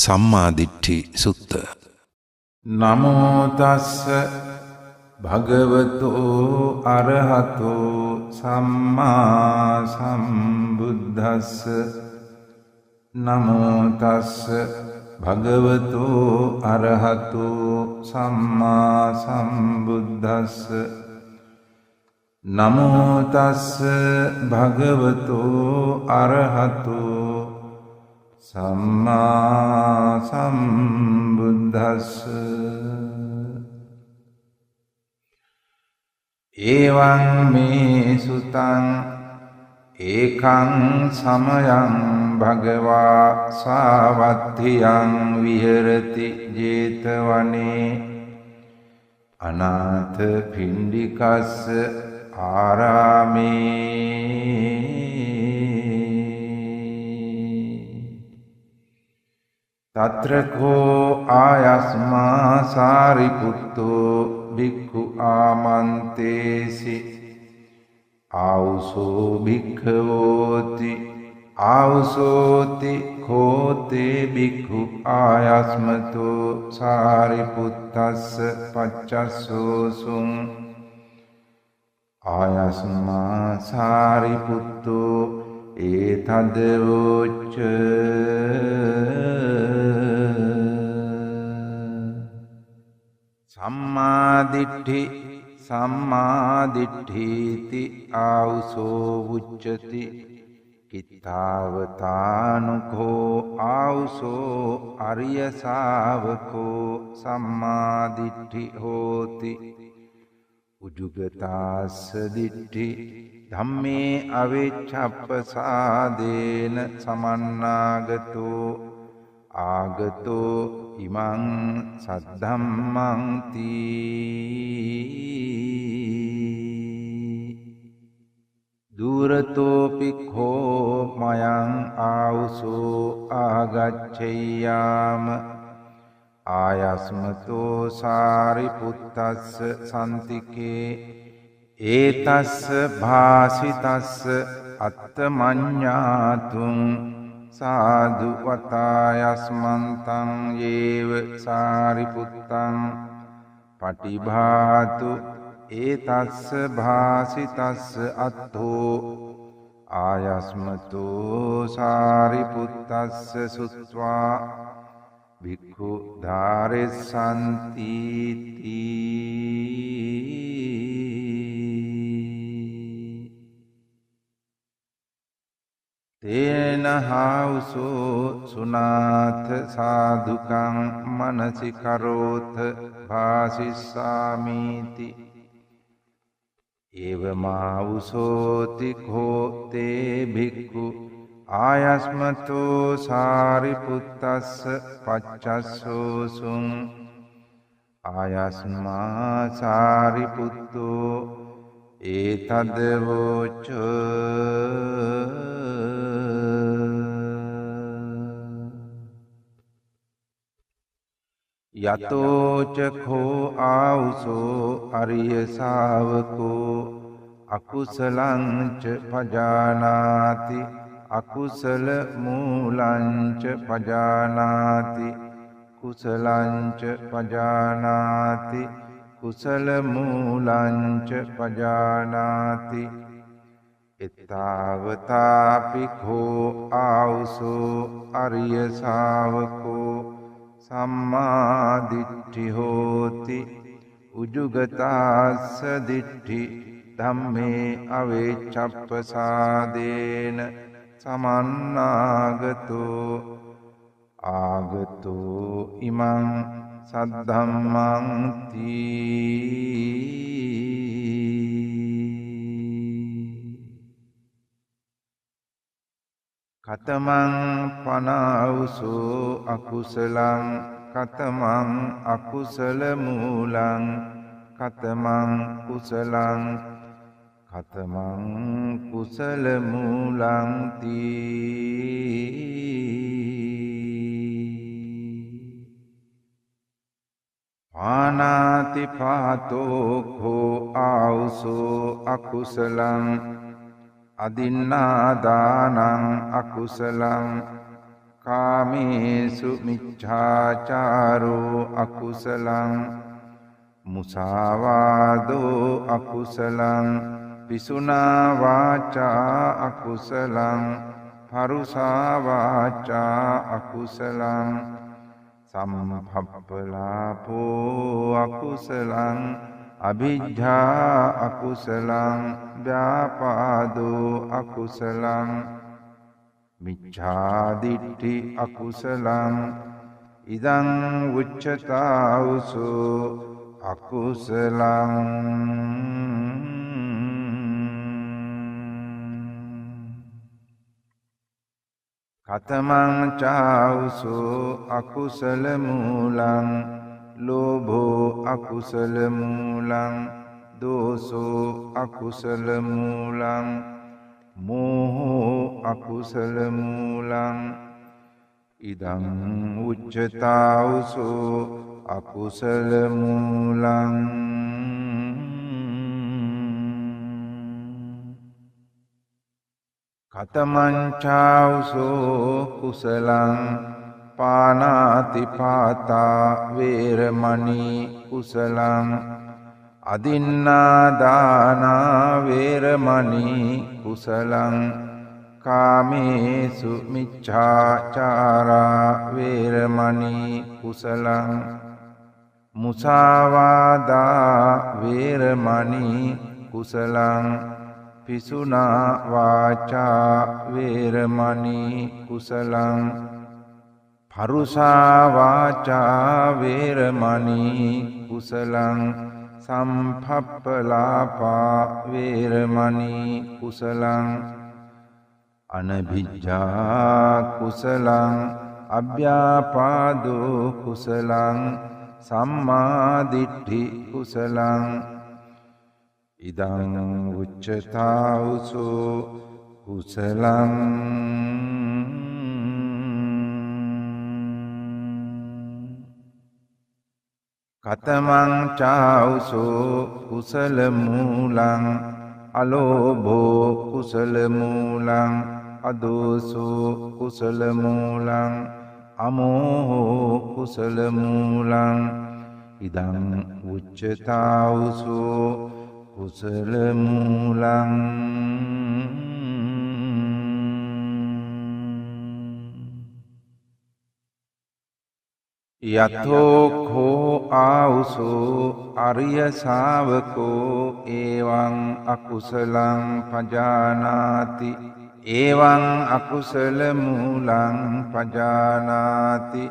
සම්මා දිට්ඨි සුත්ත. නමෝ තස්ස භගවතු අරහතෝ සම්මා සම්බුද්දස්ස. නමෝ තස්ස භගවතු අරහතෝ සම්මා සම්බුද්දස්ස. නමෝ තස්ස භගවතු අරහතෝ සම්මා සම්බුද්දස්ස. එවං මේ සුතං ඒකං සමයං භගවා සාවත්තියං විහෙරති ජේතවනේ අනාථ පිණ්ඩිකස්ස ආරාමේ. තත්‍රකෝ ආයස්මා සාරිපුත්තෝ භික්ඛු ආමන්තේසි. ආවුසෝ භික්ඛවෝති ආවුසෝති කෝතේ භික්ඛු ආයස්මතෝ සාරිපුත්තස්ස පච්චස්සෝසුං. ආයස්මා සාරිපුත්තෝ ඒතදවෝච්ච. සම්මා දිට්ඨි සම්මා දිට්ඨීති ආවුසෝ උච්චති. කිත්තාවතානුකෝ ආවුසෝ අරිය ශාවකෝ සම්මා දිට්ඨි හෝති. උජුගතාස්ස දිට්ඨි ධම්මේ අවෙච්ඡප්පසාදේන සමන්නාගතෝ ආගතෝ ඉමං සද්ධම්මං තී. දුරතෝපි khෝ මයං ආවුසෝ ආගච්ඡෙය්‍යාම. ආයස්මතෝ සාරිපුත්තස්ස සන්තිකේ ඒතස්ස භාසිතස්ස අත්තමඤ්ඤාතුං සාදු වතායස්මන්තං යේව සාරිපුත්තං පටිභාතු ඒතස්ස භාසිතස්ස අත්ථෝ. ආයස්මතෝ සාරිපුත්තස්ස සුත්වා භික්ඛු ධාරෙස්සන්ති තේන හාවුසෝ සුනාථ සාදුකං මනසි කරෝත භාසිස්සාමීති. ඒවමාවුසෝති khෝ තේ භික්ඛු ආයස්මතෝ සාරිපුත්තස්ස පච්චස්සෝසුං. ආයස්මා සාරිපුත්තෝ ඒතදවෝච. යතෝ ච khෝ ආවුසෝ අරිය ශාවකෝ අකුසලං ච පජානාති අකුසල මූලං ච පජානාති කුසලං ච පජානාති කුසල මූලං ච පජානාති. එත්තාවතාපි khෝ ආවුසෝ අරිය ශාවකෝ සම්මා දිට්ඨි හෝති. උජුගතාස්ස දිට්ඨි ධම්මේ අවෙච්ඡප්පසාදේන සමන්නාගතෝ ආගතෝ ඉමං සද්ධම්මං තී. කතමං පනාවුසෝ අකුසලං කතමං අකුසල මූලං කතමං කුසලං කතමං කුසල මූලං තී. පානාති පාතෝ khෝ ආවුසෝ අකුසලං අදින්නාදානං අකුසලං කාමේසු මිච්ඡාචාරෝ අකුසලං මුසාවාදෝ අකුසලං පිසුනා වාචා අකුසලං පරුසා වාචා අකුසලං සම්පප්පලාපෝ අකුසලං අභිජ්ජා අකුසලං ව්‍යාපාදෝ අකුසලං මිච්ඡාදිට්ඨි අකුසලං ඉදං උච්චතාවුසෝ අකුසලං. කතමං චාවුසෝ අකුසල මූලං ලෝභෝ අකුසල මූලං දෝසෝ අකුසල මූලං මෝහෝ අකුසල මූලං ඉදං උච්චතාවුසෝ අකුසල මූලං. කතමං චාවුසෝ කුසලං පානාති පාතා වේරමණී කුසලං අදින්නා දානා වේරමණී කුසලං කාමේසු මිච්ඡාචාරා වේරමණී කුසලං මුසාවාදා වේරමණී කුසලං පිසුනා වාචා වේරමණී කුසලං පරුසා වාචා වේරමණී කුසලං සම්පප්පලාපා වේරමණී කුසලං අනභිජ්ජා කුසලං අභ්‍යාපාදෝ කුසලං සම්මා දිට්ඨි කුසලං ඉදං උච්චතාවුසෝ කුසලං. කතමං චාවුසෝ කුසල මූලං අලෝභෝ කුසල මූලං අදෝසෝ කුසල මූලං අමෝහෝ කුසල මූලං ඉදං උච්චතාවුසෝ කුසල මූලං. යතෝ කෝ ආවුසෝ අරිය ශාවකෝ එවං අකුසලං පජානාති එවං අකුසල මූලං පජානාති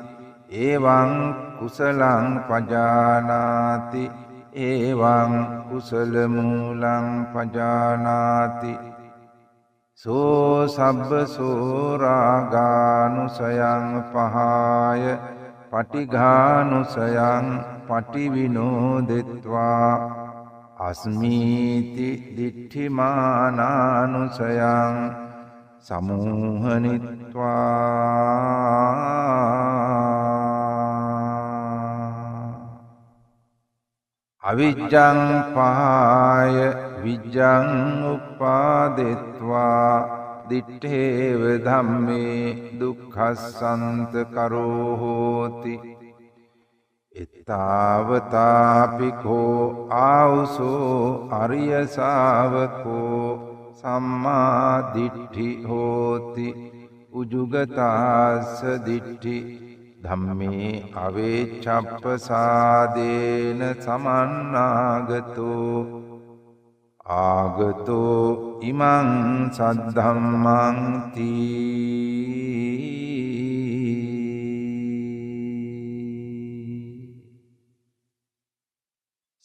එවං කුසලං පජානාති එවං කුසල මූලං පජානාති සෝ සබ්බසෝ රාගානුසයං පහාය පටිඝානුසයං පටිවිනෝදෙත්වා අස්මීති දිට්ඨිමානානුසයං සමූහනිත්වා. අවිජ්ජං පහාය විජ්ජං උප්පාදෙත්වා දිට්ඨේව ධම්මේ දුක්ඛස්සන්ත කරෝ හෝති. එත්තාවතාපි කෝ ආවුසෝ අරිය ශාවකෝ සම්මා දිට්ඨි හෝති උජුගතාස්ස දිට්ඨි ධම්මේ අවේච්ඡප්පසාදේන සමන්නාගතෝ ආගතෝ ඉමං සද්ධම්මං තී.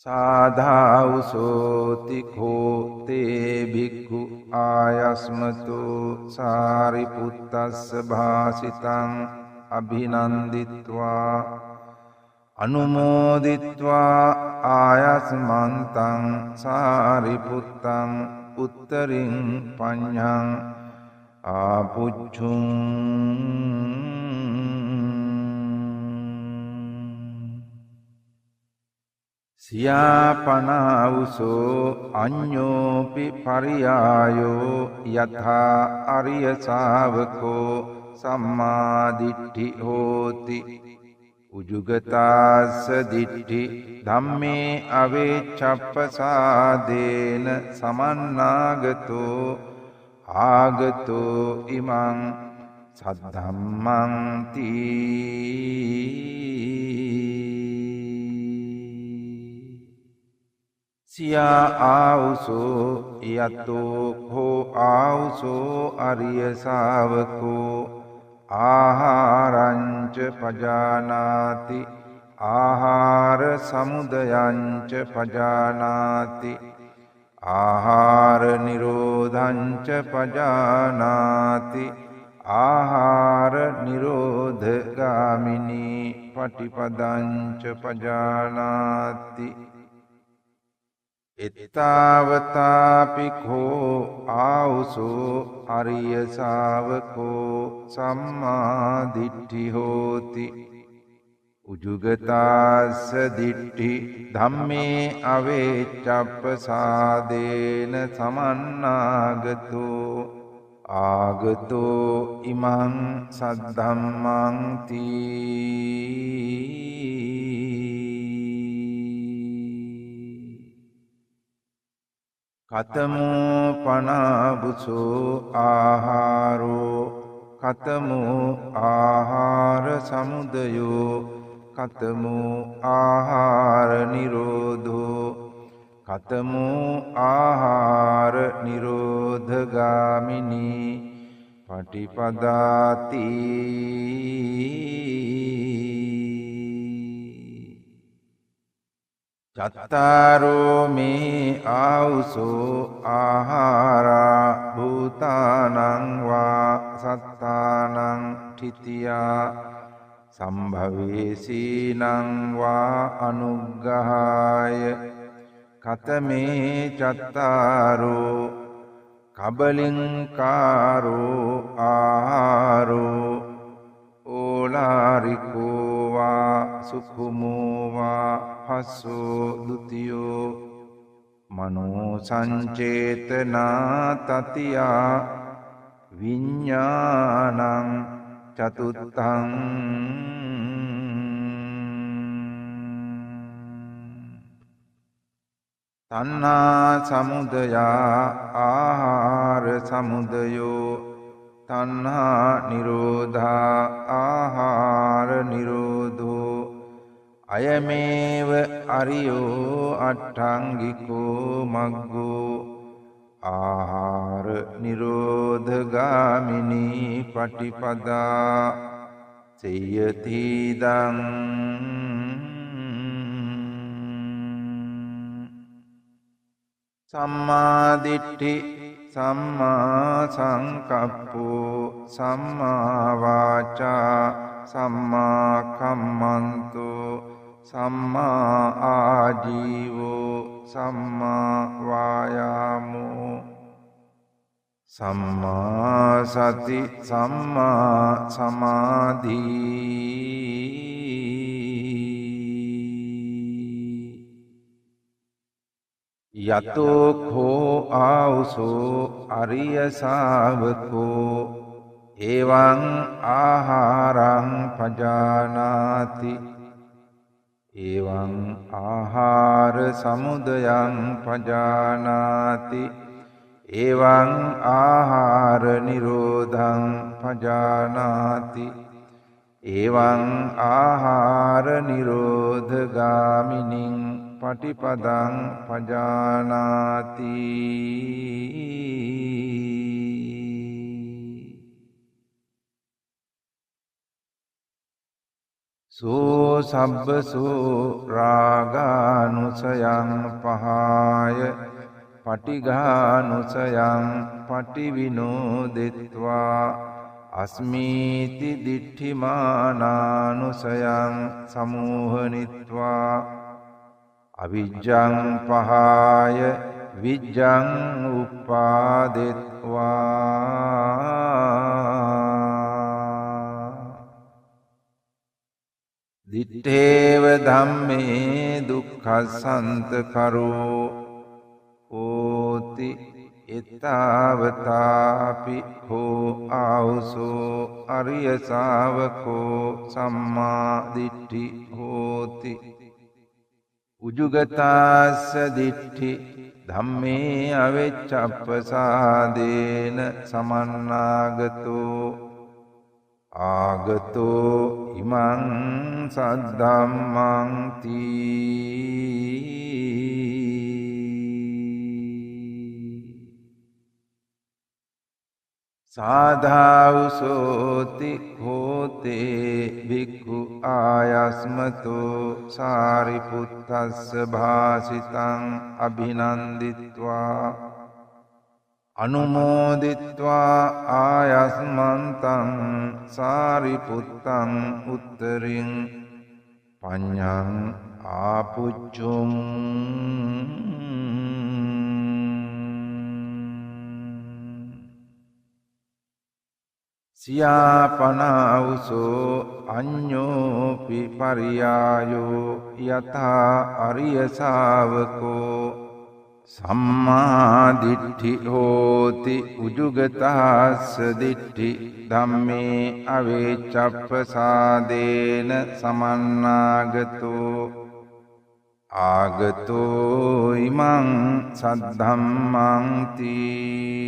සාධාවුසෝති කෝ තේ භික්ඛු ආයස්මතෝ සාරිපුත්තස්ස භාසිතං අභිනන්දිත්වා අනුමෝදිත්වා ආයස්මන්තං සාරිපුත්තං උත්තරින් පඤ්ඤං ආපුච්ඡුං. සියාපනාවුසෝ අඤ්ඤෝපි පරියායෝ යථා අරිය ශාවකෝ සම්මා දිට්ඨි හෝති. උජුගතාස්ස දිට්ඨි ධම්මේ අවෙච්ඡප්පසාදේන සමන්නාගතෝ ආගතෝ ඉමං සද්ධම්මං තී. සියා ආවුසෝ යතෝ khෝ ආවුසෝ අරිය ශාවකෝ ආහාරංච පජානාති ආහාර සමුදයංච පජානාති ආහාර නිරෝධංච පජානාති ආහාර නිරෝධගාමිනී පටිපදංච පජානාති. එත්තාවතාපි khෝ ආවුසෝ අරිය ශාවකෝ සම්මා දිට්ඨි හෝති. උජුගතාස්ස දිට්ඨි ධම්මේ අවෙච්ඡප්පසාදේන සමන්නාගතෝ ආගතෝ ඉමං සද්ධම්මං තී. කතමෝ පනාබුසෝ ආහාරෝ කතමෝ ආහාර සමුදයෝ කතමෝ ආහාර නිරෝධෝ කතමෝ ආහාර නිරෝධගාමිනී පටිපදාති. චත්තාරෝ මේ ආවුසෝ ආහාරා භූතානං වා සත්තානං ඨිතියා සම්භවේසීනං වා අනුග්ගහාය. කතමේ චත්තාරෝ කබලින්කාරෝ ආහාරෝ ඕලාරිකෝ වා සුඛුමෝ වා පස්සෝ ဒ ුතියෝ මනෝ සංචේතනා තතියා විඤ්ඤාණං චතුත්ථං. තණ්හා සමුදයා ආහාර සමුදයෝ තණ්හා නිරෝධා ආහාර නිරෝධෝ අයමේව අරියෝ අට්ඨංගිකෝ මග්ගෝ ආහාර නිරෝධගාමිනී පටිපදා සේයතිදං. සම්මා දිට්ඨි සම්මා සංකප්පෝ සම්මා වාචා සම්මා කම්මන්තෝ සම්මා ආජීවෝ සම්මා වායාමෝ සම්මා සති සම්මා සමාධි. යතෝ khෝ ආවුසෝ අරිය ශාවකෝ එවං ආහාරං පජානාති එවං ආහාර සමුදයං පජානාති එවං ආහාර නිරෝධං පජානාති එවං ආහාර නිරෝධගාමිනින් පටිපදං පජානාති. සෝ සබ්බසෝ රාගානුසයං පහාය පටිඝානුසයං පටිවිනෝදෙත්වා අස්මීති දිට්ඨිමානානුසයං සමූහනිත්වා අවිජ්ජං පහාය විජ්ජං උප්පාදෙත්වා. දිත්තේව ධම්මේ දුක්ඛසන්ත කරෝ ඕති එත්තාවතාපි හෝ ආවුසෝ අරිය ශාවකෝ සම්මා දිට්ඨි හෝති. උජුගතාස්ස දිට්ඨි ධම්මේ අවෙච්ඡප්පසාදේන සමන්නාගතෝ ආගතෝ ඉමං සද්ධම්මං තී. සාධාවුසෝති හෝතේ භික්ඛු ආයස්මතෝ සාරිපුත්තස්ස භාසිතං අභිනන්දිත්වා අනුමෝදිත්වා ආයස්මන්තං සාරිපුත්තං උත්තරින් පඤ්ඤං ආපුච්චුම්. සියාපනාවුසෝ අඤ්ඤෝපි පරියායෝ යථා අරිය ශාවකෝ සම්මා දිට්ඨි හෝති. උජුගතාස්ස දිට්ඨි ධම්මේ අවෙච්ඡප්පසාදේන සමන්නාගතෝ ආගතෝ ඉමං සද්ධම්මං තී.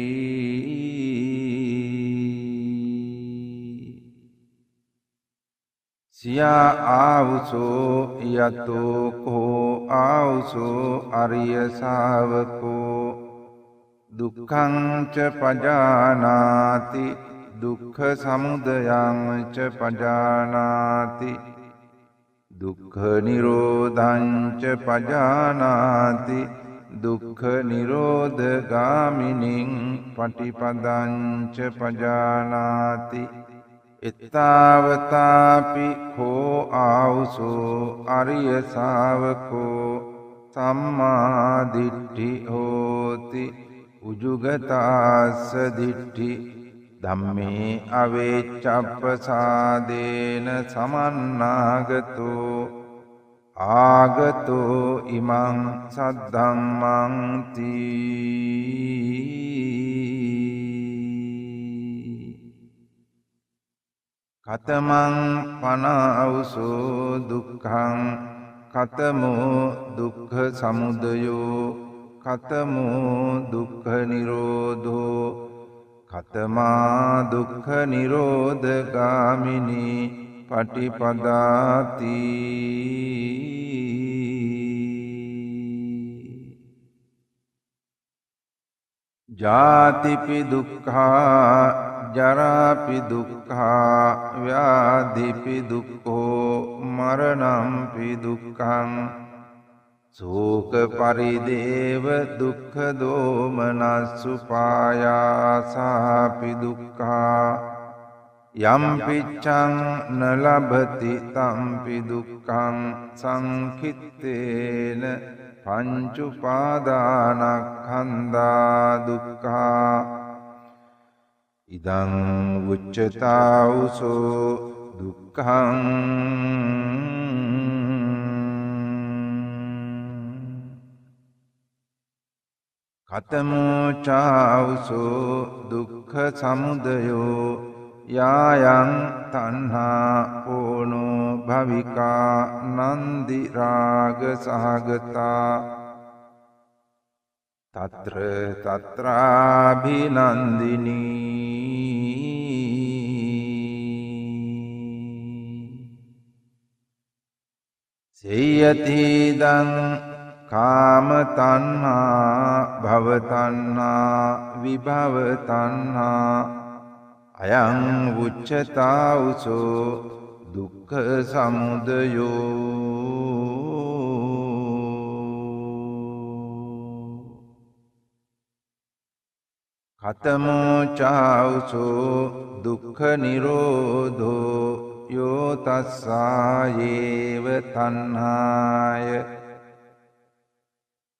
සියා ආවුසෝ යතෝ කෝ ආවුසෝ අරිය ශාවකෝ දුක්ඛං ච පජානාති දුක්ඛ සමුදයං ච පජානාති දුක්ඛ නිරෝධං ච පජානාති දුක්ඛ නිරෝධ ගාමිනීං පටිපදං ච පජානාති. එත්තාවතාපි කෝ ආවුසෝ අරිය ශාවකෝ සම්මා දිට්ඨි හෝති. උජුගතාස්ස දිට්ඨි ධම්මේ අවෙච්ඡප්පසාදේන සමන්නාගතෝ ආගතෝ ඉමං සද්ධම්මං තී. කතමං පනාවුසෝ දුක්ඛං කතමෝ දුක්ඛ සමුදයෝ කතමෝ දුක්ඛ නිරෝධෝ කතමා දුක්ඛ නිරෝධ ගාමිනී පටිපදාති. ජාතිපි දුක්ඛා ජරාපි දුක්ඛා ව්‍යාධිපි දුක්ඛෝ මරණම්පි දුක්ඛං ශෝක පරිදේව දුක්ඛ දෝමනස්සුපායාසාපි දුක්ඛා යම් පිච්ඡං න ලබති තම්පි දුක්ඛං සංඛිත්තේන පංච උපාදානස්කන්ධා දුක්ඛා. ඉදං උච්චතාවුසෝ දුක්ඛං. කතමෝ චාවුසෝ දුක්ඛ සමුදයෝ යායං තණ්හා පෝනෝ භවිකා නන්දි රාග සහගතා තත්‍ර තත්‍රාභිනන්දිනී. සේයතිදං කාම තණ්හා භව තණ්හා විභව තණ්හා අයං උච්චතාවුසෝ දුක්ඛ සමුදයෝ. කතමෝ චාවුසෝ දුක්ඛ නිරෝධෝ යෝ තස්සායේව තණ්හාය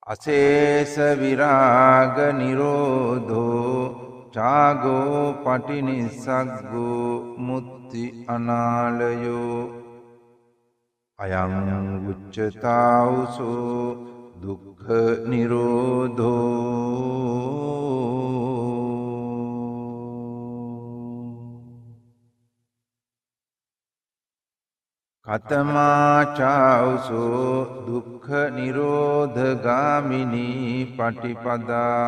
අශේෂ විරාග නිරෝධෝ චාගෝ පටිනිස්සග්ගෝ මුත්‍ති අනාලයෝ. අයං උච්චතාවුසෝ දුක්ඛ නිරෝධෝ. කතමා චාවුසෝ දුක්ඛ නිරෝධ ගාමිනී පටිපදා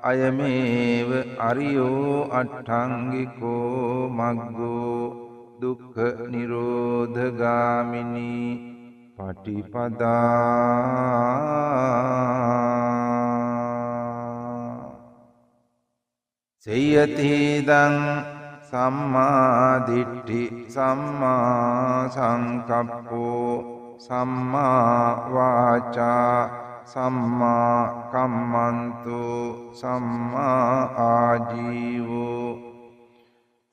අයමේව අරියෝ අට්ඨංගිකෝ මග්ගෝ දුක්ඛ නිරෝධ ගාමිනී පටිපදා. සේයතිදං සම්මා දිට්ඨි සම්මා සංකප්පෝ සම්මා වාචා සම්මා කම්මන්තෝ සම්මා ආජීවෝ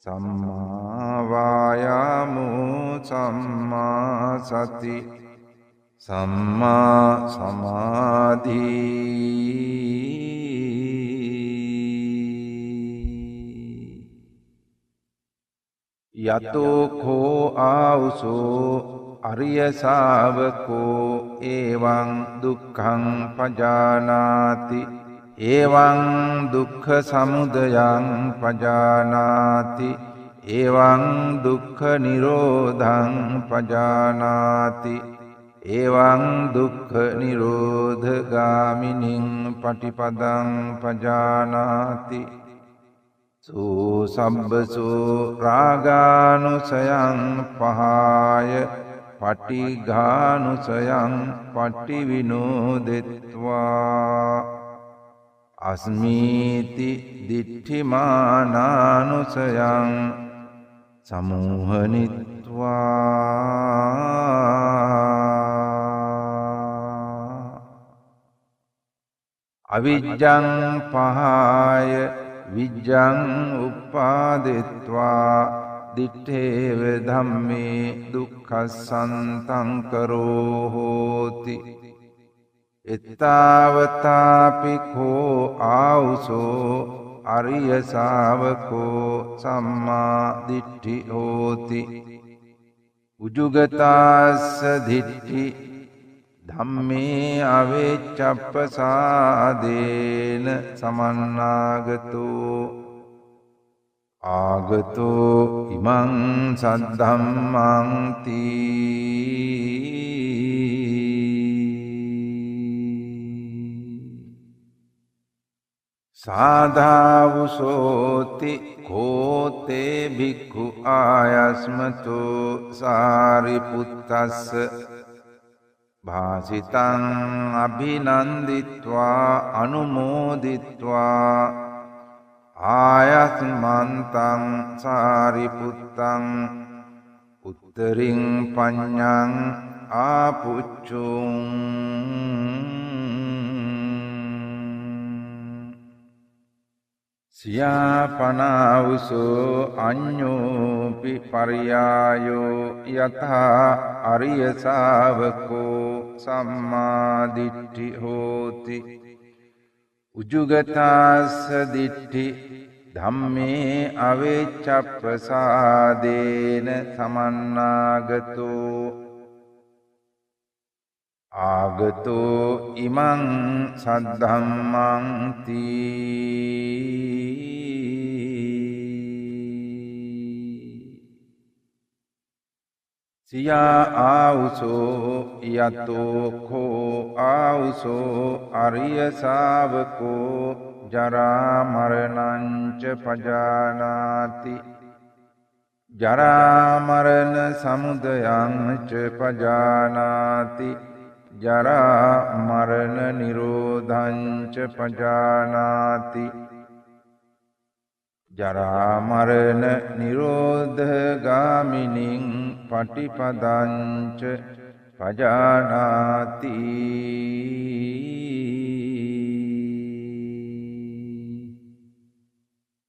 සම්මා වායාමෝ සම්මා සති සම්මා සමාධි. යතෝ කෝ ආවුසෝ අරිය ශාවකෝ එවං දුක්ඛං පජානාති එවං දුක්ඛ සමුදයං පජානාති එවං දුක්ඛ නිරෝධං පජානාති එවං දුක්ඛ නිරෝධ ගාමිනින් පටිපදං පජානාති. සෝ සබ්බසෝ රාගානුසයං පහාය පටිඝානුසයං පටිවිනෝදෙත්වා අස්මීති දිට්ඨිමානානුසයං සමූහනිත්වා. අවිජ්ජං පහාය විජ්ජං උප්පාදෙත්වා දිට්ඨේව ධම්මේ දුක්ඛස්සන්තං කරෝ හෝති. එත්තාවතාපි කෝ ආවුසෝ අරිය ශාවකෝ සම්මා දිට්ඨි හෝති. උජුගතාස්ස දිට්ඨි ධම්මේ අවෙච්ඡප්පසාදේන සමන්නාගතෝ ආගතෝ ඉමං සද්ධම්මං තී. සාධාවුසෝති කෝතේ භික්ඛු ආයස්මතෝ සාරිපුත්තස්ස භාසිතං අභිනන්දිත්වා අනුමෝදිත්වා ආයස්මන්තං සාරිපුත්තං උත්තරින් පඤ්ඤං ආපුච්චුං. සියාපනාවුසෝ අඤ්ඤෝපි පරියායෝ යථා අරිය ශාවකෝ සම්මා දිට්ඨි හෝති. උජුගතාස්ස දිට්ඨි ධම්මේ අවෙච්ඡප්පසාදේන සමන්නාගතෝ ආගතෝ ඉමං සද්ධම්මං තී. සියා ආවුසෝ යතෝ කෝ ආවුසෝ අරිය ශාවකෝ ජරා මරණං ච පජානාති ජරා මරණ සමුදයං ච පජානාති ජරා මරණ නිරෝධං ච පජානාති ජරා මරණ නිරෝධ ගාමිනින් පටිපදං ච පජානාති.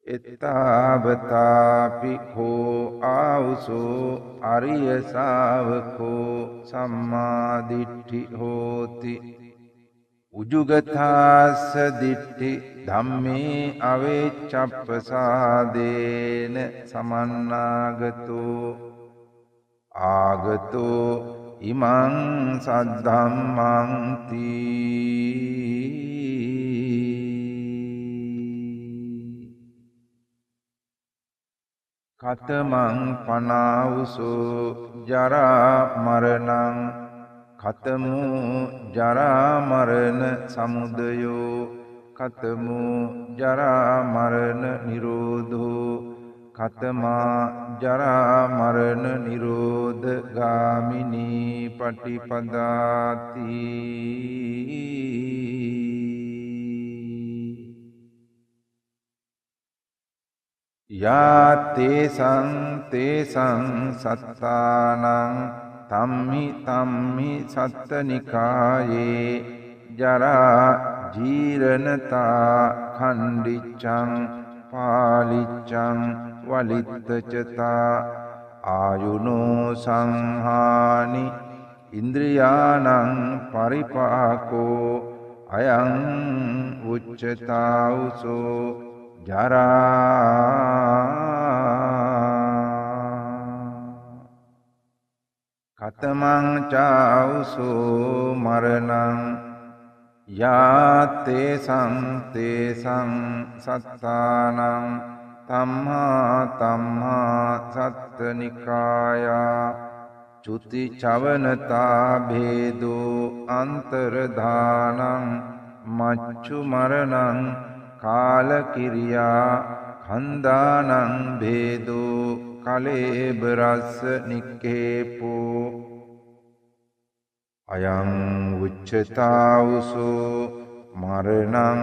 එත්තාවතාපි කෝ ආවුසෝ අරිය ශාවකෝ සම්මා දිට්ඨි හෝති. උජුගතාස්ස දිට්ඨි ධම්මේ අවෙච්ඡප්පසාදේන සමන්නාගතෝ ආගතෝ ඉමං සද්ධම්මං තී. කතමං පනාවුසෝ ජරා මරණං කතමෝ ජරා මරණ සමුදයෝ කතමෝ ජරා මරණ නිරෝධෝ කතමා ජරා මරණ නිරෝධ ගාමිනී පටිපදාති. යා තේසං තේසං සත්තානං තම්හි තම්හි සත්තනිකායේ ජරා ජීරණතා khණ්ඩිච්ඡං පාලිච්ඡං වලිත්තචතා ආයුනෝ සංහානි ඉන්ද්‍රියාණං පරිපාකෝ අයං උච්චතාඋසෝ ජරා. කතමං චාඋසෝ මරණං යා තේසං තේසං සත්තානං තම්හා තම්හා සත්තනිකායා චුති චවනතා භේදෝ අන්තරධානං මච්චු මරණං කාලකිරියා කන්දානං භේදෝ කලේබරස්ස නික්ඛේපෝ අයං උච්චතාඋසෝ මරණං.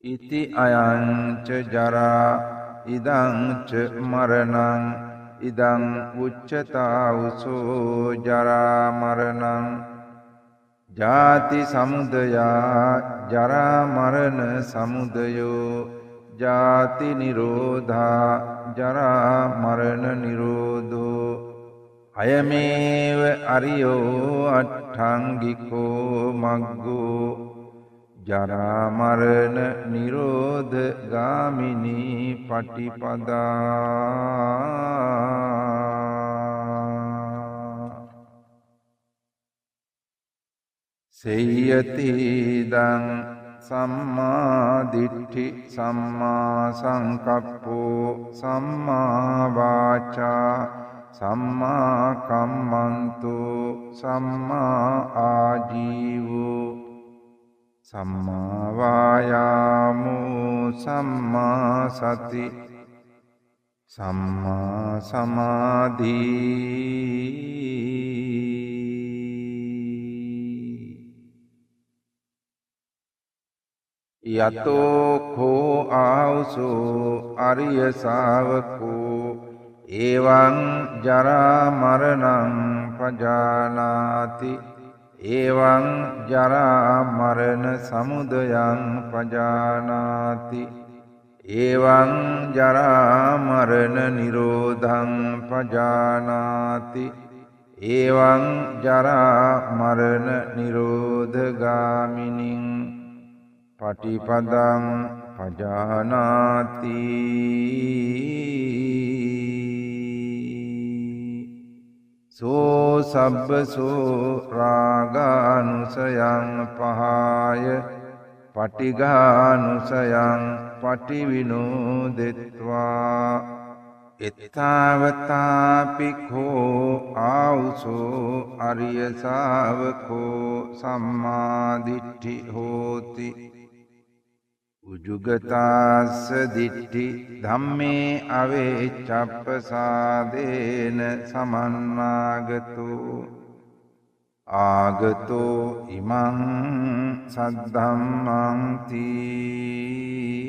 ඉති අයං ච ජරා ඉදං ච මරණං ඉදං උච්චතාඋසෝ ජරා මරණං. ජාති සමුදයා ජරා මරණ සමුදයෝ ජාති නිරෝධා ජරා මරණ නිරෝධෝ අයමේව අරියෝ අට්ඨංගිකෝ මග්ගෝ ජරා මරණ නිරෝධ ගාමිනී පටිපදා. සේයති ඉදං සම්මා දිට්ඨි සම්මා සංකප්පෝ සම්මා වාචා සම්මා කම්මන්තෝ සම්මා ආජීවෝ සම්මා වායාමෝ සම්මා සති සම්මා සමාධි. යතෝ කෝ ආවුසෝ අරිය ශාවකෝ එවං ජරා මරණං පජානාති එවං ජරා මරණ සමුදයං පජානාති එවං ජරා මරණ නිරෝධං පජානාති එවං ජරා මරණ නිරෝධ ගාමිනින් පටිපදං පජානාති. සෝ සබ්බසෝ රාගානුසයං පහාය පටිඝානුසයං පටිවිනෝදෙත්වා එත්තාවතාපි කෝ ආවුසෝ අරිය ශාවකෝ සම්මා දිට්ඨි හෝති. උජුගතාස්ස දිට්ඨි ධම්මේ අවෙච්ඡප්පසාදේන සමන්නාගතෝ ආගතෝ ඉමං සද්ධම්මං තී.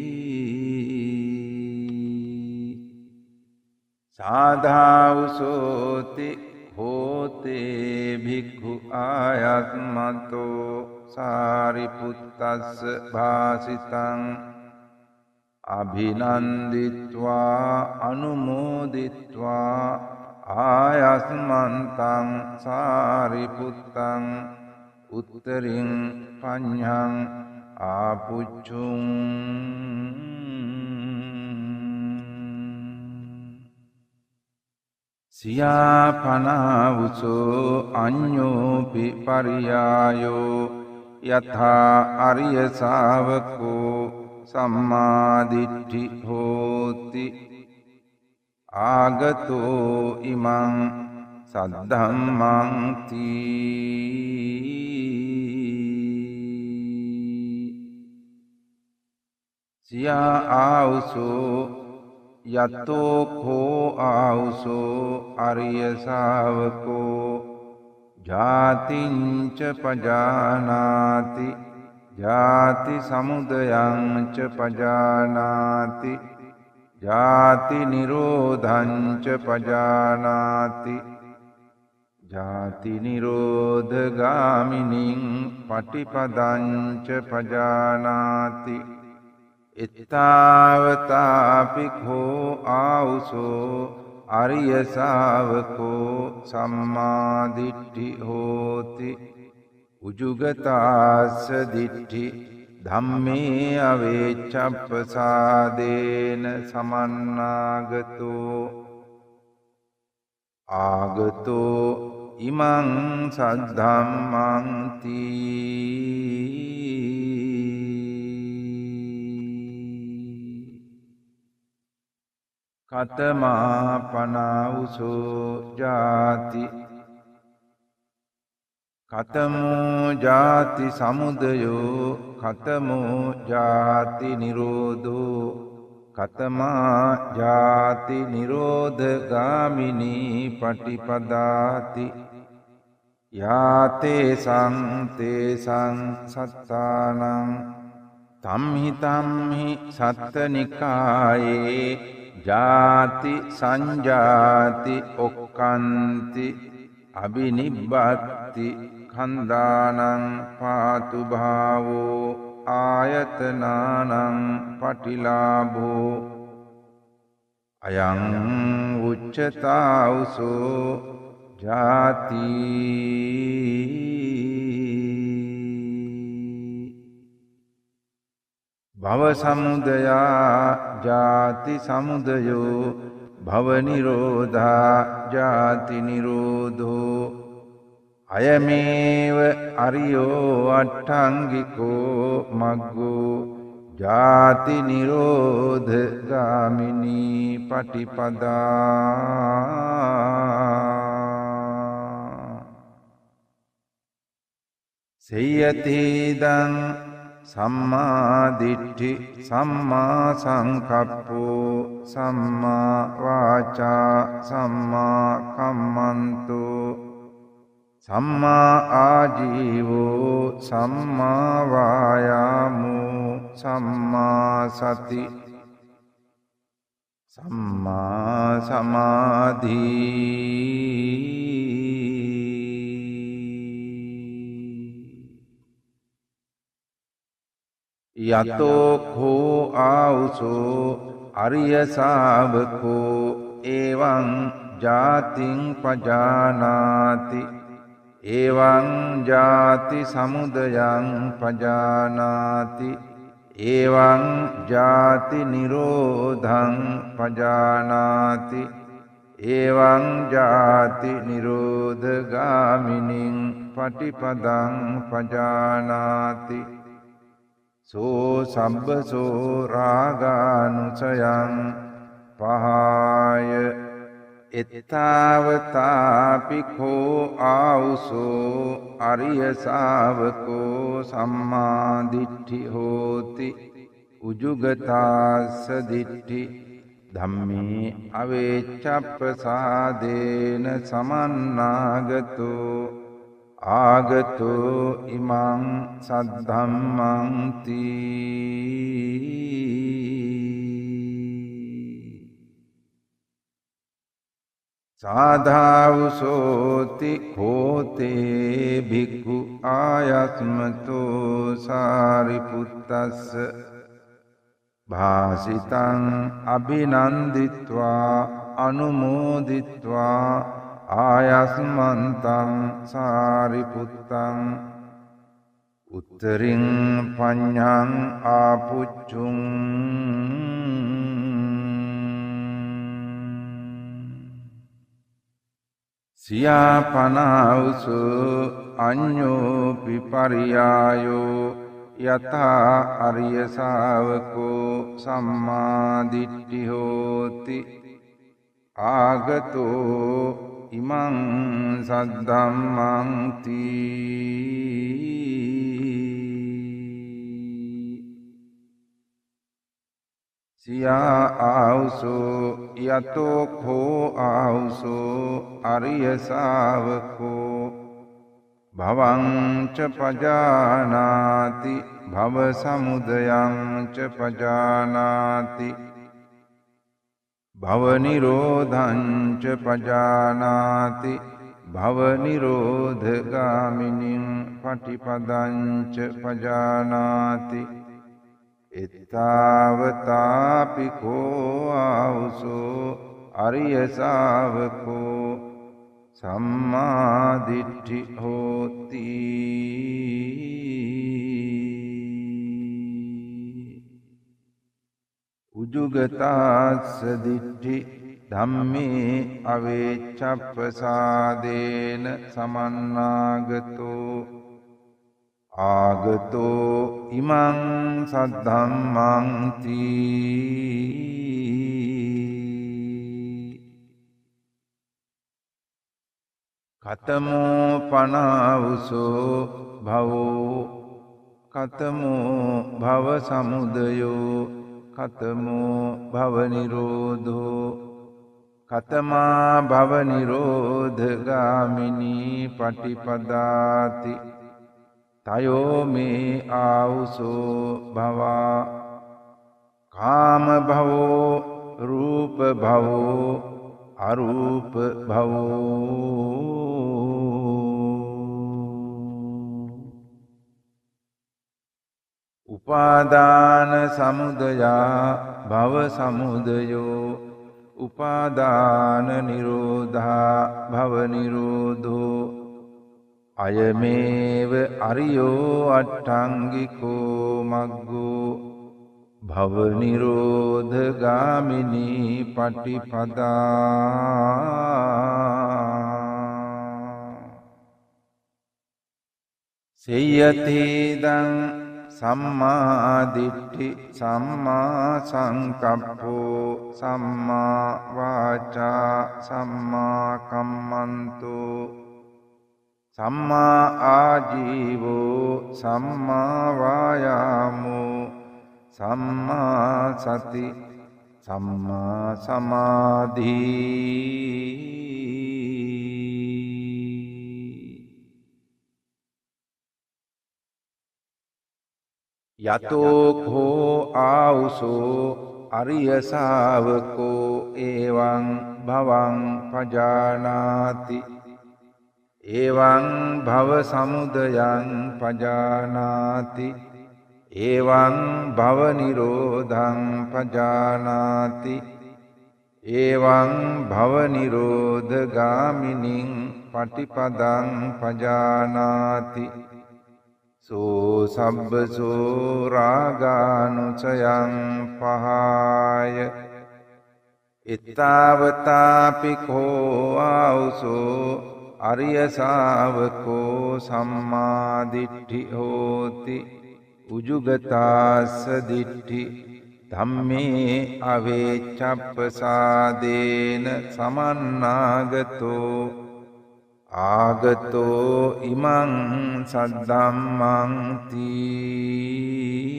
සාධාවුසෝති හෝතේ භික්ඛු ආයත්මතෝ සාරිපුත්තස්ස භාසිතං අභිනන්දිත්වා අනුමෝදිත්වා ආයස්මන්තං සාරිපුත්තං උත්තරින් පඤ්ඤං ආපුච්චුං. සියාපනාවුසෝ අඤ්ඤෝපි පරියායෝ යථා අරිය ශාවකෝ සම්මා දිට්ඨි හෝති. ආගතෝ ඉමං සද්ධම්මං තී. සියා ආවුසෝ යතෝ කෝ ආවුසෝ අරිය ශාවකෝ ජාතිංච පජානාති ජාති සමුදයං ච පජානාති ජාති නිරෝධං ච පජානාති ජාති නිරෝධ ගාමිනීං පටිපදං ච පජානාති. එත්තාවතාපි කෝ ආවුසෝ අරිය ශාවකෝ සම්මා දිට්ඨි හෝති. උජුගතාස්ස දිට්ඨි ධම්මේ අවේච්ඡප්පසාදේන සමන්නාගතෝ ආගතෝ ඉමං සද්ධම්මං තී. කතමා පනාවුසෝ ජාති කතමෝ ජාති සමුදයෝ කතමෝ ජාති නිරෝධෝ කතමා ජාති නිරෝධ ගාමිනී පටිපදාති. යාතේ සං තේසං සත්තානං තම්හි තම්හි සත්තනිකායේ ජාති සංජාති ඔක්කන්ති අබිනිබ්බත්ති කන්දානං පාතු භාවෝ ආයතනානං පටිලාභෝ. අයං උච්චතාවුසෝ ජාති. භව සමුදයා ජාති සමුදයෝ භව නිරෝධා ජාති නිරෝධෝ. අයමේව අරියෝ අට්ඨංගිකෝ මග්ගෝ ජාති නිරෝධ ගාමිනී පටිපදා. සේයතිදං සම්මා දිට්ඨි සම්මා සංකප්පෝ සම්මා වාචා සම්මා කම්මන්තෝ සම්මා ආජීවෝ සම්මා වායාමෝ සම්මා සති සම්මා සමාධි. යතෝ කෝ ආවුසෝ අරිය ශාවකෝ එවං ජාතිං පජානාති එවං ජාති සමුදයං පජානාති එවං ජාති නිරෝධං පජානාති එවං ජාති නිරෝධ ගාමිනීං පටිපදං පජානාති. සෝ සබ්බසෝ රාගානුසයං පහාය. එත්තාවතාපි කෝ ආවුසෝ අරිය ශාවකෝ සම්මා දිට්ඨි හෝති. උජුගතාස්ස දිට්ඨි ධම්මේ අවේච්ඡප්පසාදේන සමන්නාගතෝ ආගතෝ ඉමං සද්ධම්මං තී. සාධාවුසෝති කෝතේ භික්ඛු ආයස්මතෝ සාරිපුත්තස්ස භාසිතං අභිනන්දිත්වා අනුමෝදිත්වා ආයස්මන්තං සාරිපුත්තං උත්තරින් පඤ්ඤං ආපුච්චුං. සියාපනාවුසු අඤ්ඤෝපි පරියායෝ යථා අරිය ශාවකෝ සම්මා දිට්ඨි හෝති ආගතෝ ඉමං සද්ධම්මං තී. සියා ආවුසෝ යතෝ khෝ ආවුසෝ අරිය ශාවකෝ භවං ච පජානාති භව සමුදයං ච පජානාති භව නිරෝධං ච පජානාති භව නිරෝධ ගාමිනීං පටිපදං ච පජානාති. එත්තාවතාපි කෝ ආවුසෝ අරිය ශාවකෝ සම්මා දිට්ඨි හෝති. උජුගතාස්ස දිට්ඨි ධම්මේ අවේච්ඡප්පසාදේන සමන්නාගතෝ ආගතෝ ඉමං සද්ධම්මං තී. කතමෝ පනාවුසෝ භවෝ කතමෝ භව සමුදයෝ කතමෝ භව නිරෝධෝ කතමා භව නිරෝධ ගාමිනී පටිපදාති. තයෝ මේ ආවුසෝ භවා කාම භවෝ රූප භවෝ අරූප භවෝ. උපාදාන සමුදයා භව සමුදයෝ උපාදාන නිරෝධා භව නිරෝධෝ. අයමේව අරියෝ අට්ඨංගිකෝ මග්ගෝ භව නිරෝධ ගාමිනී පටිපදා. සේයතිදං සම්මා දිට්ඨි සම්මා සංකප්පෝ සම්මා වාචා සම්මා කම්මන්තෝ සම්මා ආජීවෝ සම්මා වායාමෝ සම්මා සති සම්මා සමාධි. යතෝ khෝ ආවුසෝ අරිය ශාවකෝ එවං භවං පජානාති එවං භව සමුදයං පජානාති එවං භව නිරෝධං පජානාති එවං භව නිරෝධ ගාමිනීං පටිපදං පජානාති. සෝ සබ්බසෝ රාගානුචයං පහාය. එත්තාවතාපි khෝ ආවුසෝ අරිය ශාවකෝ සම්මා දිට්ඨි හෝති උජුගතාස්ස දිට්ඨි ධම්මේ අවේච්ඡප්පසාදේන සමන්නාගතෝ ආගතෝ ඉමං සද්ධම්මං තී.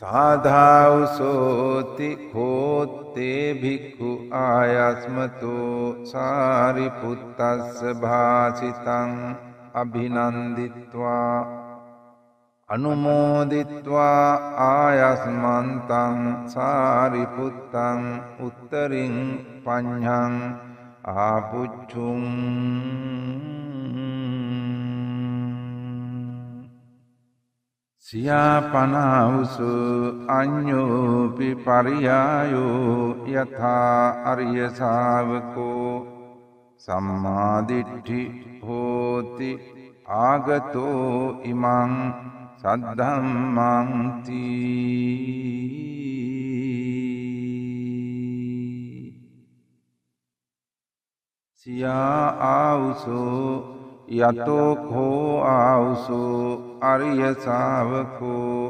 සාධාවුසෝති khෝත්තේ භික්ඛු ආයස්මතෝ සාරිපුත්තස්ස භාසිතං අභිනන්දිත්වා අනුමෝදිත්වා ආයස්මන්තං සාරිපුත්තං උත්තරින් පඤ්ඤං ආපුච්ඡුං. සියාපනාවුසු අඤ්ඤෝපි පරියායෝ යථා අරිය ශාවකෝ සම්මා දිට්ඨි හෝති ආගතෝ ඉමං සද්ධම්මං තී. සියා ආවුසෝ යතෝ කෝ ආවුසෝ අරිය ශාවකෝ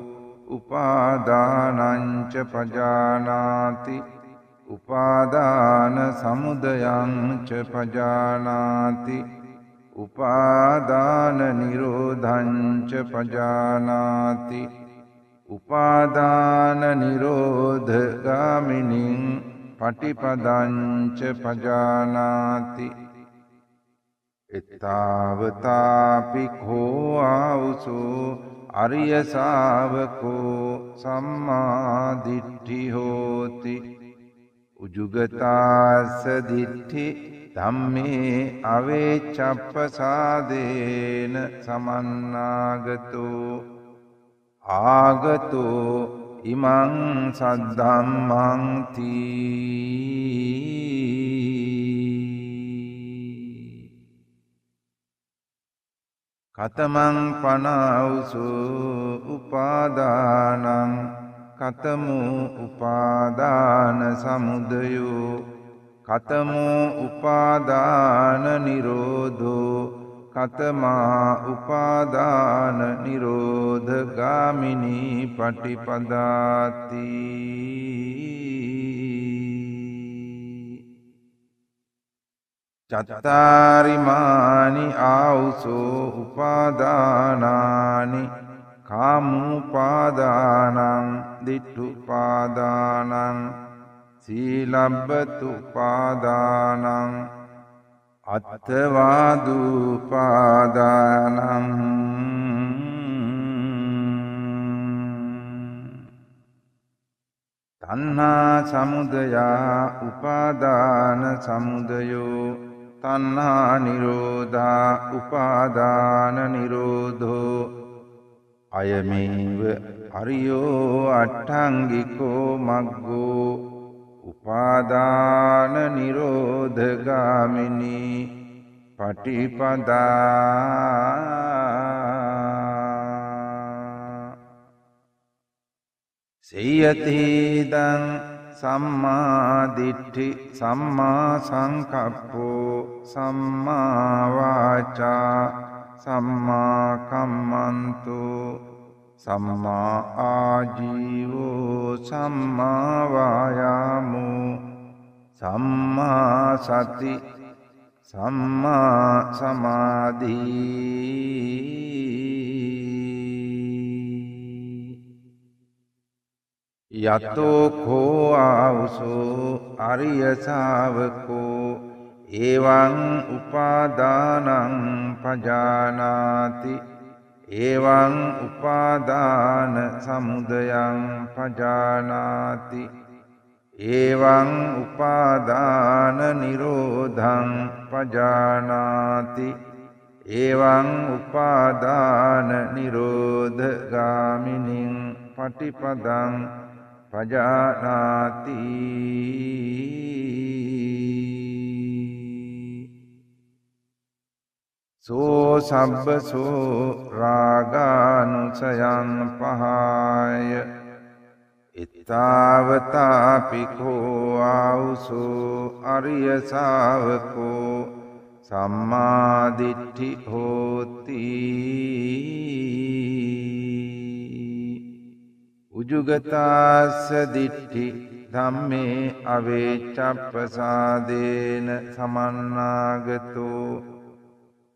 උපාදානං ච පජානාති උපාදාන සමුදයං ච පජානාති උපාදාන නිරෝධං ච පජානාති උපාදාන නිරෝධ ගාමිනීං පටිපදං ච පජානාති. එත්තාවතාපි කෝ ආවුසෝ අරිය ශාවකෝ සම්මා දිට්ඨි හෝති. උජුගතාස්ස දිට්ඨි ධම්මේ අවෙච්ඡප්පසාදේන සමන්නාගතෝ ආගතෝ ඉමං සද්ධම්මං තී. කතමං පනාවුසෝ උපාදානං කතමෝ උපාදාන සමුදයෝ කතමෝ උපාදාන නිරෝධෝ කතමා උපාදාන නිරෝධ ගාමිනී පටිපදාති. චත්තාරිමානි ආවුසෝ උපාදානානි කාමුපාදානං දිට්ඨුපාදානං සීලබ්බතුපාදානං අත්තවාදුපාදානං. තණ්හා සමුදයා උපාදාන සමුදයෝ තණ්හා නිරෝධා උපාදාන නිරෝධෝ අයමේව අරියෝ අට්ඨංගිකෝ මග්ගෝ උපාදාන නිරෝධ ගාමිනී පටිපදා. සේයතිදං සම්මා දිට්ඨි සම්මා සංකප්පෝ සම්මා වාචා සම්මා කම්මන්තෝ සම්මා ආජීවෝ සම්මා වායාමෝ සම්මා සති සම්මා සමාධි. යතෝ කෝ ආවුසෝ අරිය ශාවකෝ එවං උපාදානං පජානාති එවං උපාදාන සමුදයං පජානාති එවං උපාදාන නිරෝධං පජානාති එවං උපාදාන නිරෝධ ගාමිනීං පටිපදං පජානාති. සෝ සබ්බසෝ රාගානුසයං පහාය එත්තාවතාපි කෝ ආවුසෝ අරිය ශාවකෝ සම්මා දිට්ඨි හෝති. උජුගතාස්ස දිට්ඨි ධම්මේ අවෙච්ඡප්පසාදේන සමන්නාගතෝ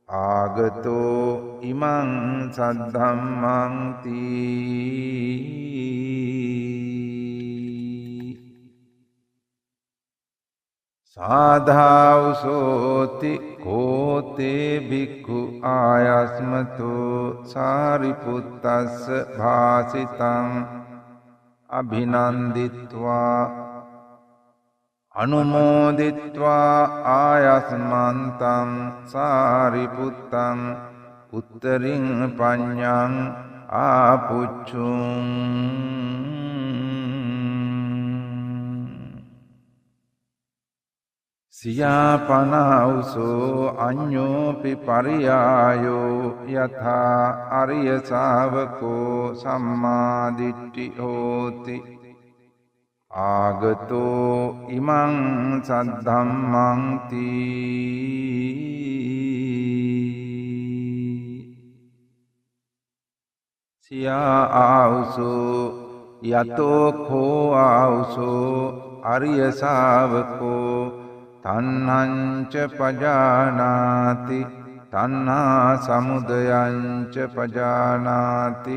ආගතෝ ඉමං සද්ධම්මං තී. සාධාවුසෝති කෝතේ භික්ඛු ආයස්මතෝ සාරිපුත්තස්ස භාසිතං අභිනන්දිත්වා අනුමෝදිත්වා ආයස්මන්තං සාරිපුත්තං උත්තරින් පඤ්ඤං ආපුච්චුං. සියාපනාවුසෝ අඤ්ඤෝපි පරියායෝ යථා අරිය ශාවකෝ සම්මා දිට්ඨි හෝති. ආගතෝ ඉමං සද්ධම්මං තී. සියා ආවුසෝ යතෝ කෝ ආවුසෝ අරිය ශාවකෝ තණ්හං ච පජානාති තණ්හා සමුදයං ච පජානාති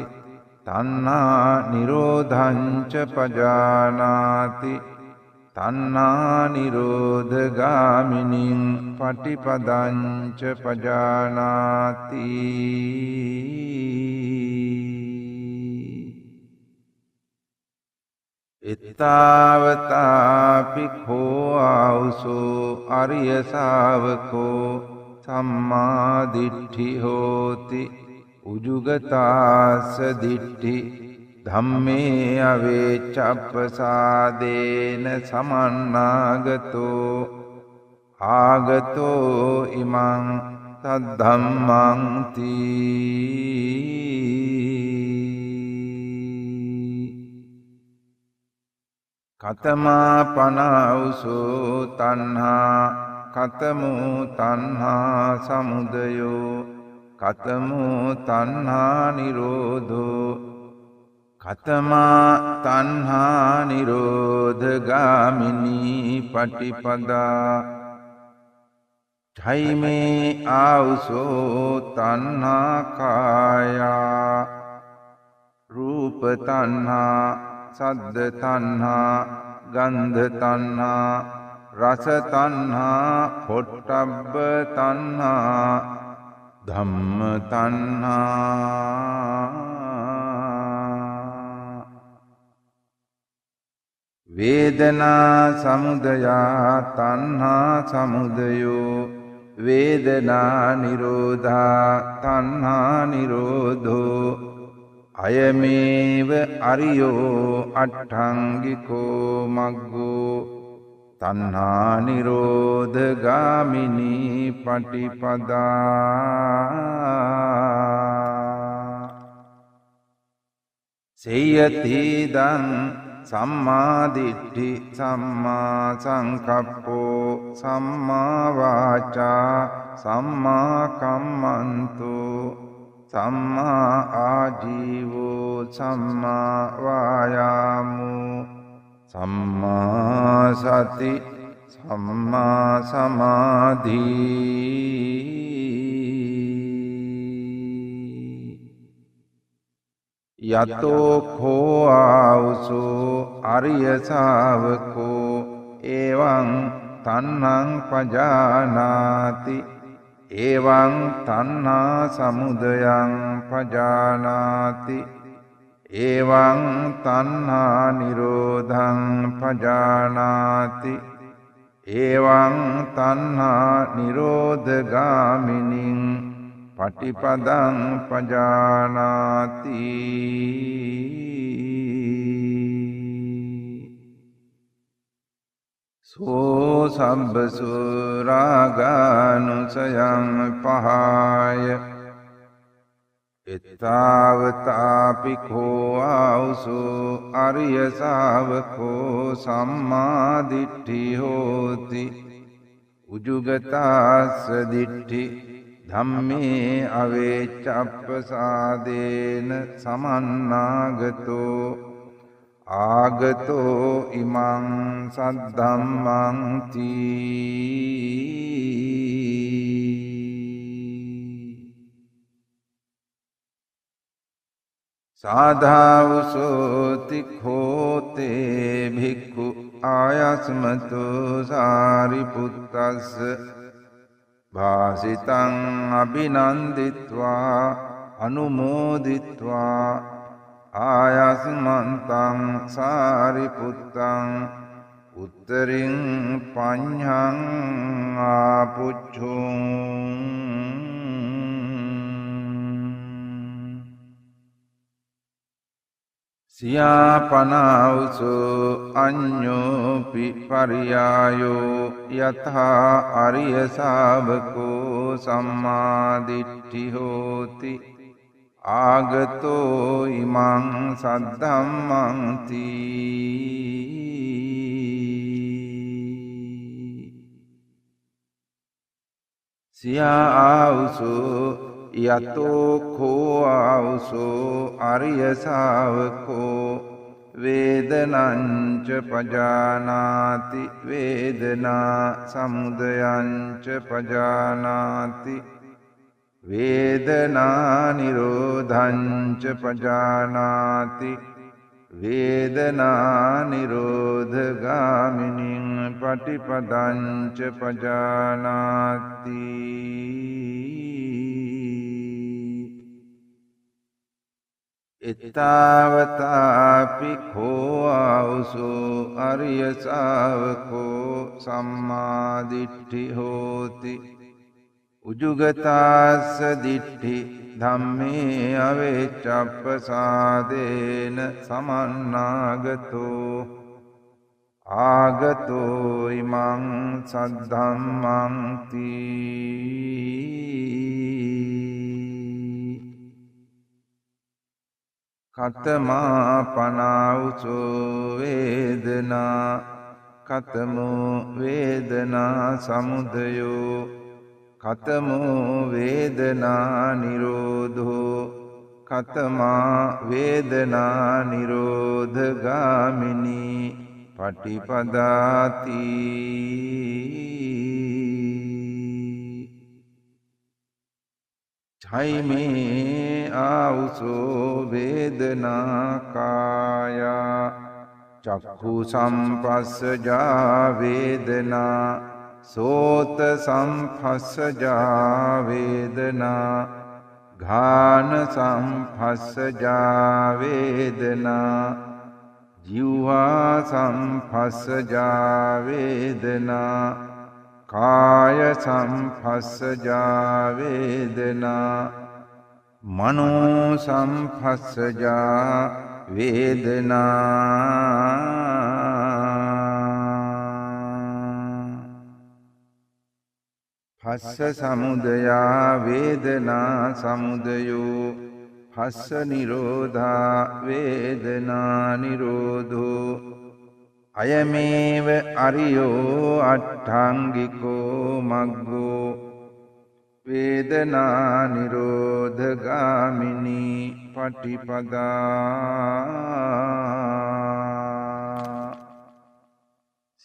තණ්හා නිරෝධං ච පජානාති තණ්හා නිරෝධගාමිනීං පටිපදං ච පජානාති. එත්තාවතාපි khෝ ආවුසෝ අරිය ශාවකෝ සම්මා දිට්ඨි හෝති උජුගතාස්ස දිට්ඨි ධම්මේ අවේචප්පසාදේන සමන්නාගතෝ ආගතෝ ඉමං සද්ධම්මං තී. කතමා පනාවුසෝ තණ්හා කතමෝ තණ්හා සමුදයෝ කතමෝ තණ්හා නිරෝධෝ කතමා තණ්හා නිරෝධගාමිනී පටිපදා. ඡයිමේ ආවුසෝ තණ්හා කායා රූප තණ්හා සද්ද තණ්හා ගන්ධ තණ්හා රස තණ්හා පොට්ටබ්බ තණ්හා ධම්ම තණ්හා. වේදනා සමුදයා තණ්හා සමුදයෝ වේදනා නිරෝධා තණ්හා නිරෝධෝ අයමේව අරියෝ අට්ඨංගිකෝ මග්ගෝ තණ්හා නිරෝධගාමිනී පටිපදා. සේයති දං සම්මා දිට්ඨි සම්මා සංකප්පෝ සම්මා වාචා සම්මා කම්මන්තෝ සම්මා ආජීවෝ සම්මා වායාමෝ සම්මා සති සම්මා සමාධි. යතෝ khෝ ආවුසෝ අරිය ශාවකෝ එවං තණ්හං පජානාති එවං තණ්හා සමුදයං පජානාති එවං තණ්හා නිරෝධං පජානාති එවං තණ්හා නිරෝධගාමිනීං පටිපදං පජානාති. සෝ සබ්බසු රාගානුසයං පහාය එත්තාවතාපි khෝ ආවුසෝ අරිය ශාවකෝ සම්මා දිට්ඨි හෝති උජුගතාස්ස දිට්ඨි ධම්මේ අවේචප්පසාදේන සමන්නාගතෝ ආගතෝ ඉමං සද්ධම්මං තී. සාධාවුසෝති khෝතේ භික්ඛු ආයස්මතෝ සාරිපුත්තස්ස භාසිතං අභිනන්දිත්වා අනුමෝදිත්වා ආයස්මන්තං සාරිපුත්තං උත්තරින් පඤ්ඤං ආපුච්ඡුං. සියාපනාවුසෝ අඤ්ඤෝපි පරියායෝ යථා අරිය ශාවකෝ සම්මා දිට්ඨි හෝති ආගතෝ ඉමං සද්ධම්මං තී. සියා ආවුසෝ යතෝ කෝ ආවුසෝ අරිය ශාවකෝ වේදනං ච පජානාති වේදනා සමුදයං ච පජානාති වේදනා නිරෝධං ච පජානාති වේදනා නිරෝධගාමිනීං පටිපදං ච පජානාති. එත්තාවතාපි කෝ ආවුසෝ අරිය ශාවකෝ සම්මා දිට්ඨි හෝති. උජුගතාස්ස දිට්ඨි ධම්මේ අවෙච්ඡප්පසාදේන සමන්නාගතෝ ආගතෝ ඉමං සද්ධම්මං තී. කතමා පනාවුසෝ වේදනා කතමෝ වේදනා සමුදයෝ කතමෝ වේදනා නිරෝධෝ කතමා වේදනා නිරෝධගාමිනී පටිපදාති. චෛමේ ආවුසෝ වේදනා කායා චක්ඛු සම්පස්සජා වේදනා සෝත සම්පස්සජා වේදනා ඝාන සම්පස්සජා වේදනා ජීවහා සම්පස්සජා වේදනා කාය සම්පස්සජා වේදනා මනෝ සම්පස්සජා වේදනා. පස්ස සමුදයා වේදනා සමුදයෝ පස්ස නිරෝධා වේදනා නිරෝධෝ අයමේව අරියෝ අට්ඨාංගිකෝ මග්ගෝ වේදනා නිරෝධගාමිනී පටිපදා.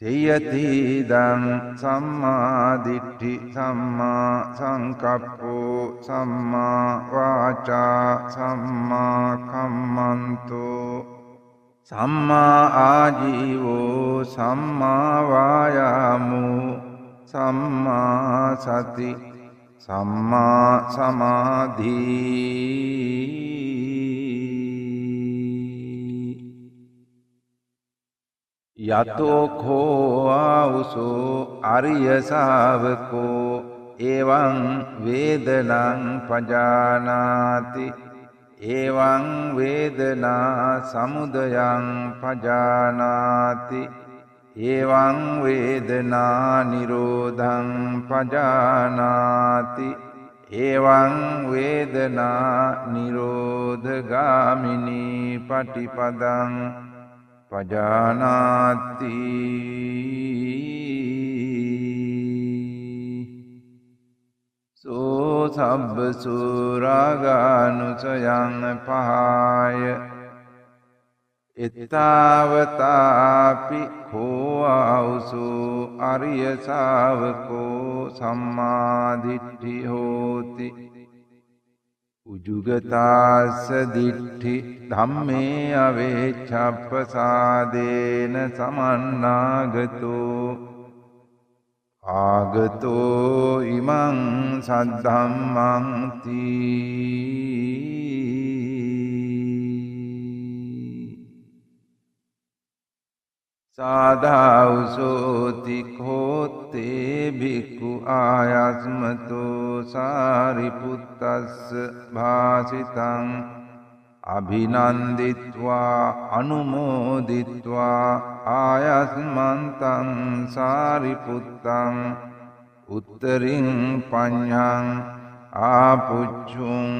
සේයති දං සම්මා දිට්ඨි සම්මා සංකප්පෝ සම්මා වාචා සම්මා කම්මන්තෝ සම්මා ආජීවෝ සම්මා වායාමෝ සම්මා සති සම්මා සමාධි. යතෝ කෝ ආවුසෝ අරිය ශාවකෝ එවං වේදනං පජානාති එවං වේදනා සමුදයං පජානාති එවං වේදනා නිරෝධං පජානාති එවං වේදනා නිරෝධගාමිනී පටිපදං පජානාති. සෝ සබ්බසෝ රාගානුසයං පහාය එත්තාවතාපි කෝ ආවුසෝ අරිය ශාවකෝ සම්මා දිට්ඨි හෝති. උජුගතාස්ස දිට්ඨි ධම්මේ අවෙච්ඡප්පසාදේන සමන්නාගතෝ ආගතෝ ඉමං සද්ධම්මං තී. සාධාවුසෝති කෝත්තේ භික්ඛු ආයස්මතෝ සාරිපුත්තස්ස භාසිතං අභිනන්දිත්වා අනුමෝදිත්වා ආයස්මන්තං සාරිපුත්තං උත්තරින් පඤ්ඤං ආපුච්චුං.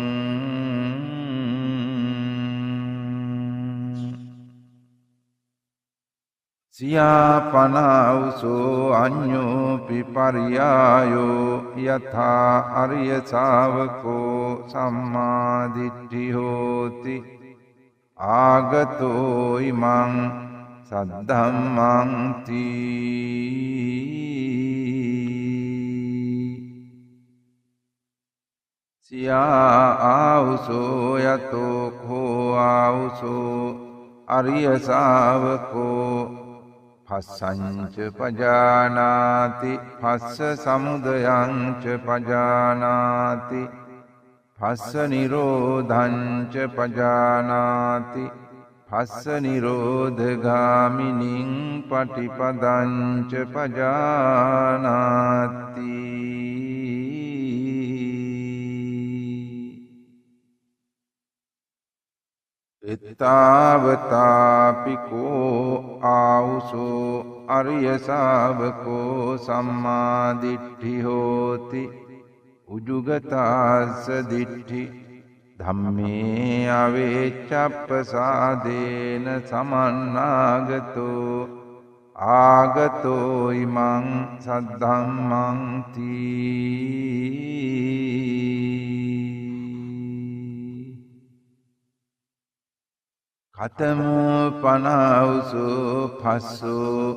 සියාපනාවුසෝ අඤ්ඤෝපි පරියායෝ යථා අරිය ශාවකෝ සම්මා දිට්ඨි හෝති. ආගතෝ ඉමං සද්ධම්මං තී. සියා ආවුසෝ යතෝ කෝ ආවුසෝ අරිය ශාවකෝ පස්සංච පජානාති පස්ස සමුදයං ච පජානාති පස්ස නිරෝධං ච පජානාති පස්ස නිරෝධගාමිනින් පටිපදං ච පජානාති. එත්තාවතාපි කෝ ආවුසෝ අරිය ශාවකෝ සම්මා දිට්ඨි හෝති. උජුගතාස්ස දිට්ඨි ධම්මේ අවෙච්ඡප්පසාදේන සමන්නාගතෝ ආගතෝ ඉමං සද්ධම්මං තී. කතමෝ පනාවුසෝ පස්සෝ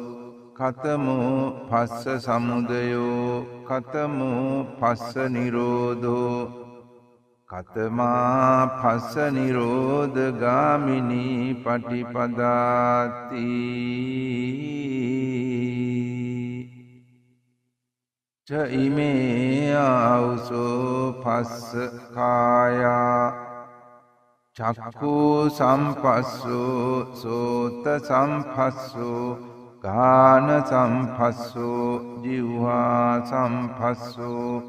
කතමෝ පස්ස සමුදයෝ කතමෝ පස්ස නිරෝධෝ කතමා පස්ස නිරෝධ ගාමිනී පටිපදාති. ච ඉමේ ආවුසෝ පස්ස කායා චක්ඛු සම්පස්සෝ සෝත සම්පස්සෝ ගාන සම්පස්සෝ ජීවහා සම්පස්සෝ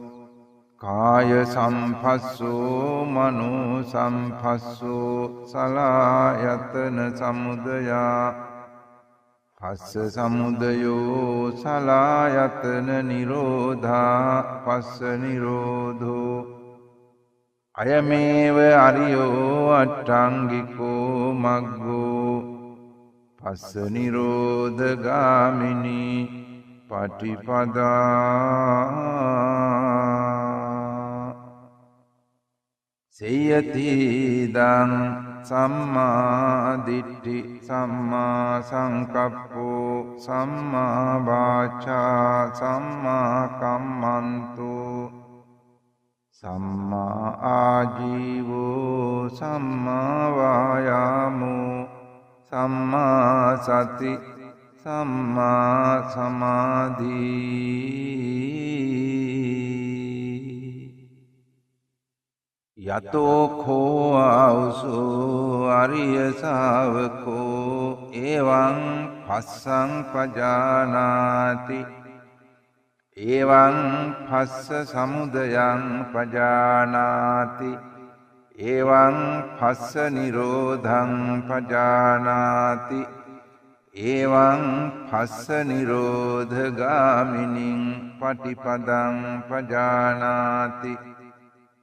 කාය සම්පස්සෝ මනෝ සම්පස්සෝ සලායතන සමුදයා පස්ස සමුදයෝ සලායතන නිරෝධා පස්ස නිරෝධෝ. අයමේව අරියෝ අට්ඨංගිකෝ මග්ගෝ පස්ස නිරෝධ ගාමිනී පටිපදා. සේයති දං සම්මා දිට්ඨි සම්මා සංකප්පෝ සම්මා වාචා සම්මා කම්මන්තෝ සම්මා ආජීවෝ සම්මා වායාමෝ සම්මා සති සම්මා සමාධි. යතෝ කෝ ආවුසෝ අරිය ශාවකෝ එවං පස්සං පජානාති එවං පස්ස සමුදයං පජානාති එවං පස්ස නිරෝධං පජානාති එවං පස්ස නිරෝධ ගාමිනින් පටිපදං පජානාති.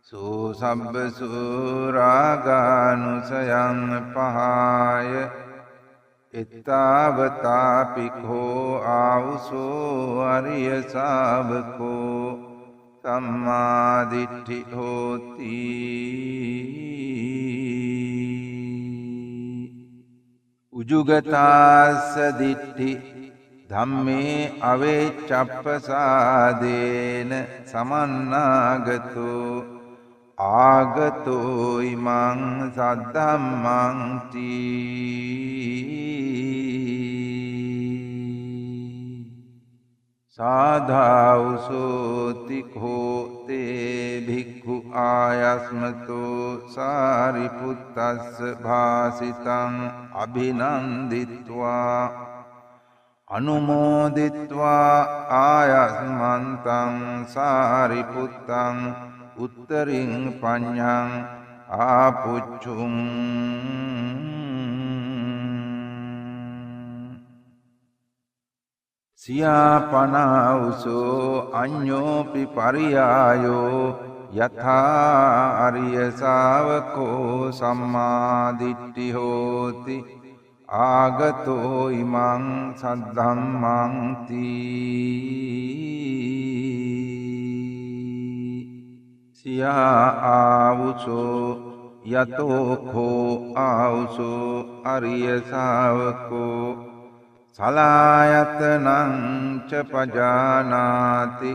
සෝ සබ්බසෝ රාගානුසයං පහාය එත්තාවතාපි කෝ ආවුසෝ අරිය ශාවකෝ සම්මා දිට්ඨි හෝති. උජුගතාස්ස දිට්ඨි ධම්මේ අවෙච්ඡප්පසාදේන සමන්නාගතෝ ආගතෝ ඉමං සද්ධම්මං තී. සාධාවුසෝති කෝ තේ භික්ඛු ආයස්මතෝ සාරිපුත්තස්ස භාසිතං අභිනන්දිත්වා අනුමෝදිත්වා ආයස්මන්තං සාරිපුත්තං උත්තරින් පඤ්ඤං ආපුච්චුං. සියාපනාවුසෝ අඤ්ඤෝපි පරියායෝ යථා අරිය ශාවකෝ සම්මා දිට්ඨි හෝති. ආගතෝ ඉමං සද්ධම්මං සියා ආවුසෝ යතෝ khෝ ආවුසෝ අරිය ශාවකෝ සලායතනං ච පජානාති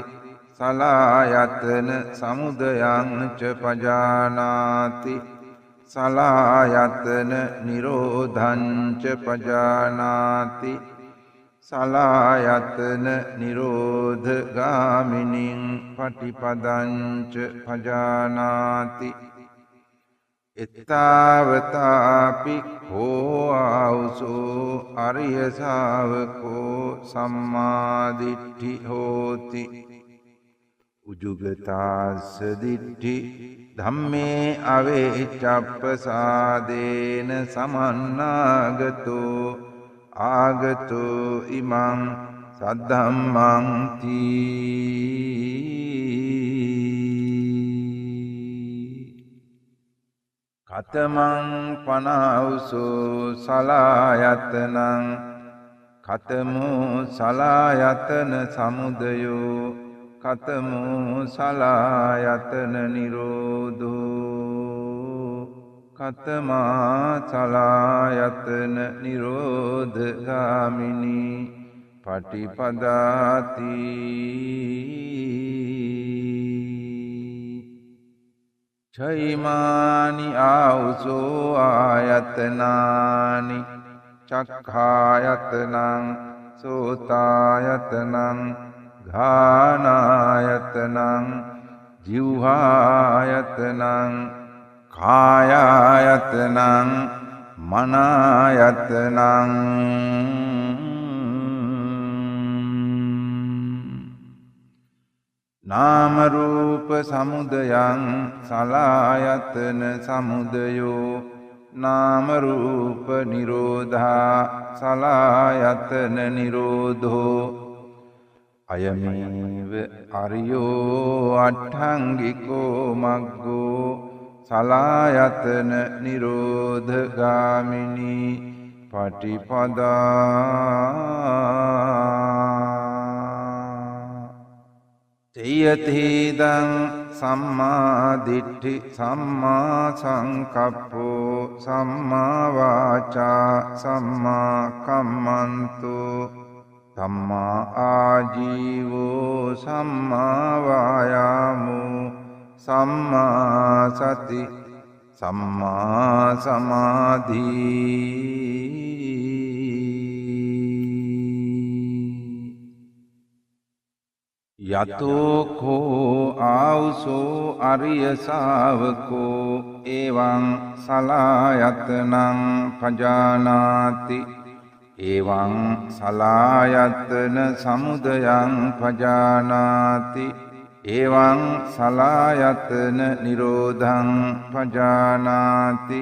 සලායතන සමුදයං ච පජානාති සලායතන නිරෝධං ච පජානාති සලායතන නිරෝධ ගාමිනීං පටිපදං ච පජානාති. එත්තාවතාපි khෝ ආවුසෝ අරිය ශාවකෝ සම්මා දිට්ඨි හෝති. උජුගතාස්ස දිට්ඨි ධම්මේ අවෙච්ඡප්පසාදේන සමන්නාගතෝ ආගතෝ ඉමං සද්ධම්මං කතමං පනාවුසෝ සලායතනං කතමෝ සලායතන සමුදයෝ කතමෝ සලායතන නිරෝධෝ කතමා සලායතන නිරෝධ ගාමිනී පටිපදාති. චෛමානි ආවුසෝ ආයතනානි චක්ඛායතනං සෝතායතනං ඝානායතනං ජිව්හායතනං කායායතනං මනායතනං. නාම රූප සමුදයං සලායතන සමුදයෝ නාම රූප නිරෝධා සලායතන නිරෝධෝ. අයමේව අරියෝ අට්ඨංගිකෝ මග්ගෝ සලායතන නිරෝධ ගාමිනී පටිපදා. චේයතිදං සම්මා දිට්ඨි සම්මා සංකප්පෝ සම්මා වාචා සම්මා කම්මන්තෝ සම්මා ආජීවෝ සම්මා වායාමෝ සම්මා සති සම්මා සමාධි. යතෝ khෝ ආවුසෝ අරිය ශාවකෝ එවං සලායතනං පජානාති එවං සලායතන සමුදයං පජානාති එවං සලායතන නිරෝධං පජානාති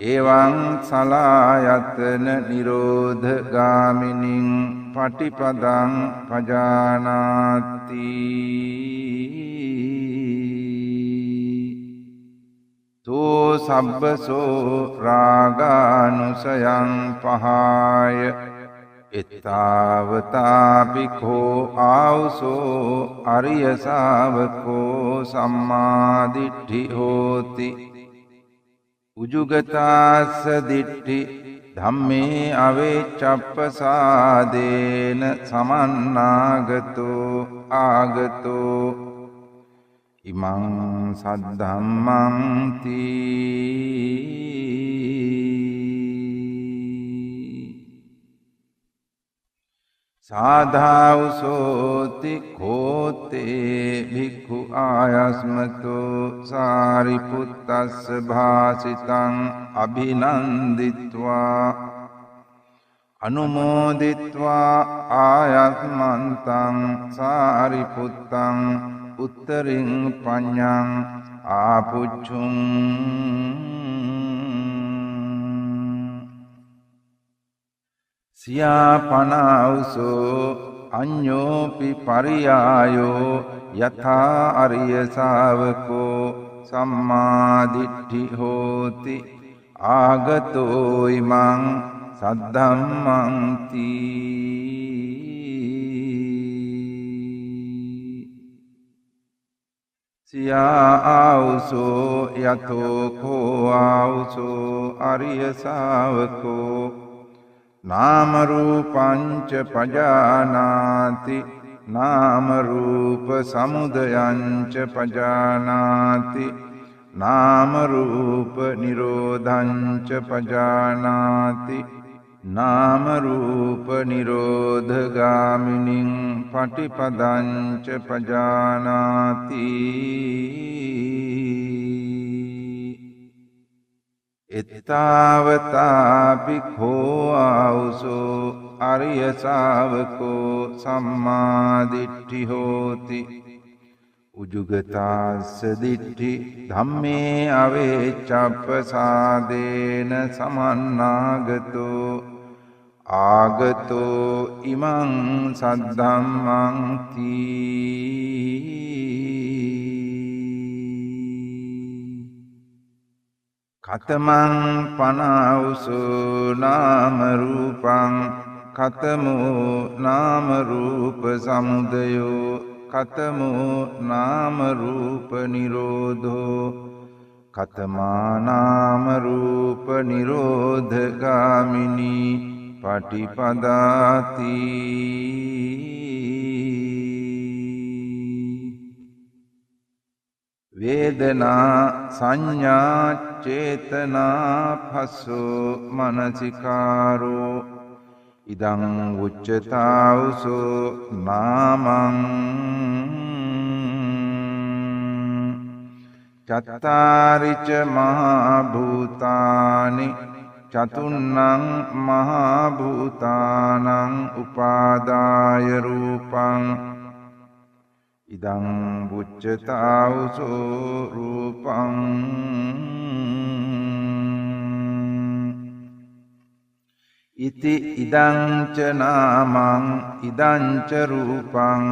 එවං සලායතන නිරෝධ ගාමිනීං පටිපදං පජානාති. තෝ සබ්බසෝ රාගානුසයං පහාය එත්තාවතාපි khෝ ආවුසෝ අරිය ශාවකෝ සම්මා දිට්ඨි හෝති. උජුගතාස්ස දිට්ඨි ධම්මේ අවෙච්ඡප්පසාදේන සමන්නාගතෝ ආගතෝ ඉමං සද්ධම්මං සාධාවුසෝති කෝතේ භික්ඛු ආයස්මතෝ සාරිපුත්තස්ස භාසිතං අභිනන්දිත්වා අනුමෝදිත්වා ආයස්මන්තං සාරිපුත්තං උත්තරින් පඤ්ඤං ආපුච්චුං. සියාපනාවුසෝ අඤ්ඤෝපි පරියායෝ යථා අරිය ශාවකෝ සම්මා දිට්ඨි හෝති. ආගතෝ ඉමං සද්ධම්මං තී. සියා ආවුසෝ යතෝ කෝ ආවුසෝ අරිය ශාවකෝ නාම රූපං ච පජානාති නාම රූප සමුදයං ච පජානාති නාම රූප නිරෝධං ච පජානාති නාම රූප නිරෝධ ගාමිනින් පටිපදං ච පජානාති. එත්තාවතාපි khෝ ආවුසෝ අරිය ශාවකෝ සම්මා දිට්ඨි හෝති. උජුගතාස්ස දිට්ඨි ධම්මේ අවෙච්ඡප්පසාදේන සමන්නාගතෝ ආගතෝ ඉමං සද්ධම්මං තී. කතමං පනාවුසෝ නාම රූපං කතමෝ නාම රූප සමුදයෝ කතමෝ නාම රූප නිරෝධෝ කතමා නාම රූප නිරෝධ ගාමිනී පටිපදාති. වේදනා සංඥා චේතනා පස්සෝ මනසිකාරෝ ඉදං උච්චතාවුසෝ නාමං. චත්තාරිච මහා භූතානි චතුන්නං මහා භූතානං උපාදාය රූපං ඉදං උච්චතාවුසෝ රූපං. ඉති ඉදං ච නාමං ඉදං ච රූපං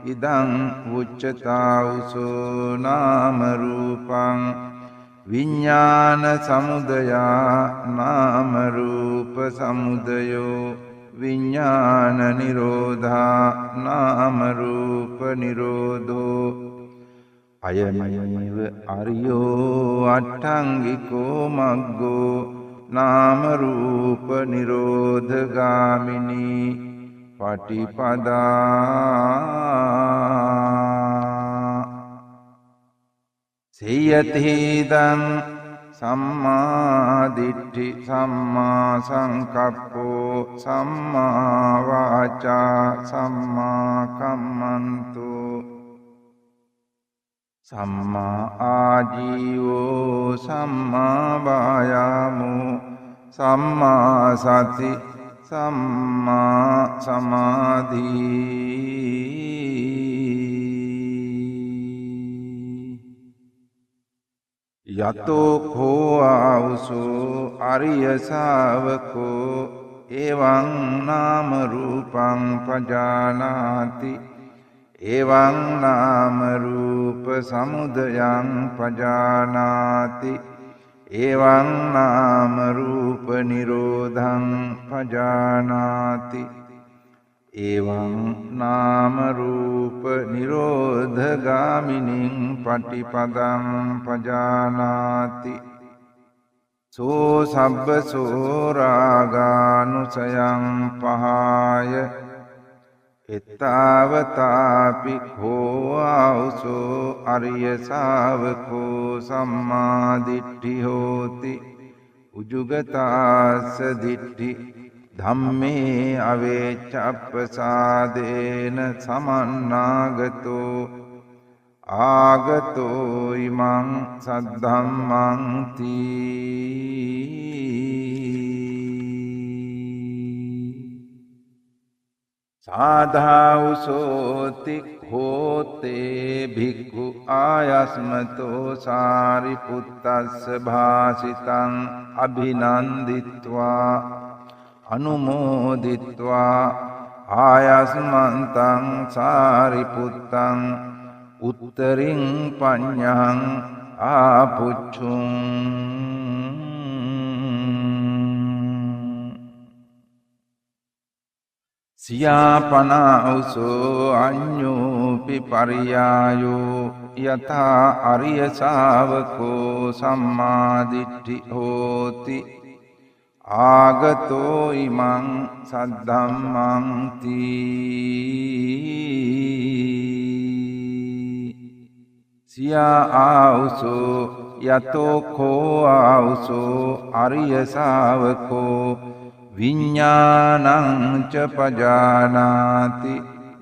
ඉදං උච්චතාවුසෝ නාම රූපං විඥාන සමුදයා නාම රූප සමුදයෝ විඥාන නිරෝධා නාම රූප නිරෝධෝ. අයමේව අරියෝ අට්ඨංගිකෝ මග්ගෝ නාම රූප නිරෝධ ගාමිනී පටිපදා. සේයතිදං සම්මා දිට්ඨි සම්මා සංකප්පෝ සම්මා වාචා සම්මා කම්මන්තෝ සම්මා ආජීවෝ සම්මා වායාමෝ සම්මා සති සම්මා සමාධි. යතෝ khෝ ආවුසෝ අරිය ශාවකෝ එවං නාම රූපං පජානාති එවං නාම රූප සමුදයං පජානාති එවං නාම රූප නිරෝධං පජානාති එවං නාම රූප නිරෝධ ගාමිනින් පටිපදං පජානාති. සෝ සබ්බසෝ රාගානුසයං පහාය එත්තාවතාපි khෝ ආවුසෝ අරිය ශාවකෝ සම්මා දිට්ඨි හෝති. උජුගතාස්ස දිට්ඨි ධම්මේ අවෙච්ඡප්පසාදේන සමන්නාගතෝ ආගතෝ ඉමං සද්ධම්මං තී. සාධාවුසෝති හෝතේ භික්ඛු ආයස්මතෝ සාරිපුත්තස්ස භාසිතං අභිනන්දිත්වා අනුමෝදිත්වා ආයස්මන්තං සාරිපුත්තං උත්තරින් පඤ්ඤං ආපුච්ඡුං. සියාපනාවුසෝ අඤ්ඤෝපි පරියායෝ යථා අරිය ශාවකෝ සම්මා දිට්ඨි හෝති ආගතෝ ඉමං සද්ධම්මං තී. සියා ආවුසෝ යතෝ කෝ ආවුසෝ අරිය ශාවකෝ විඤ්ඤාණං ච පජානාති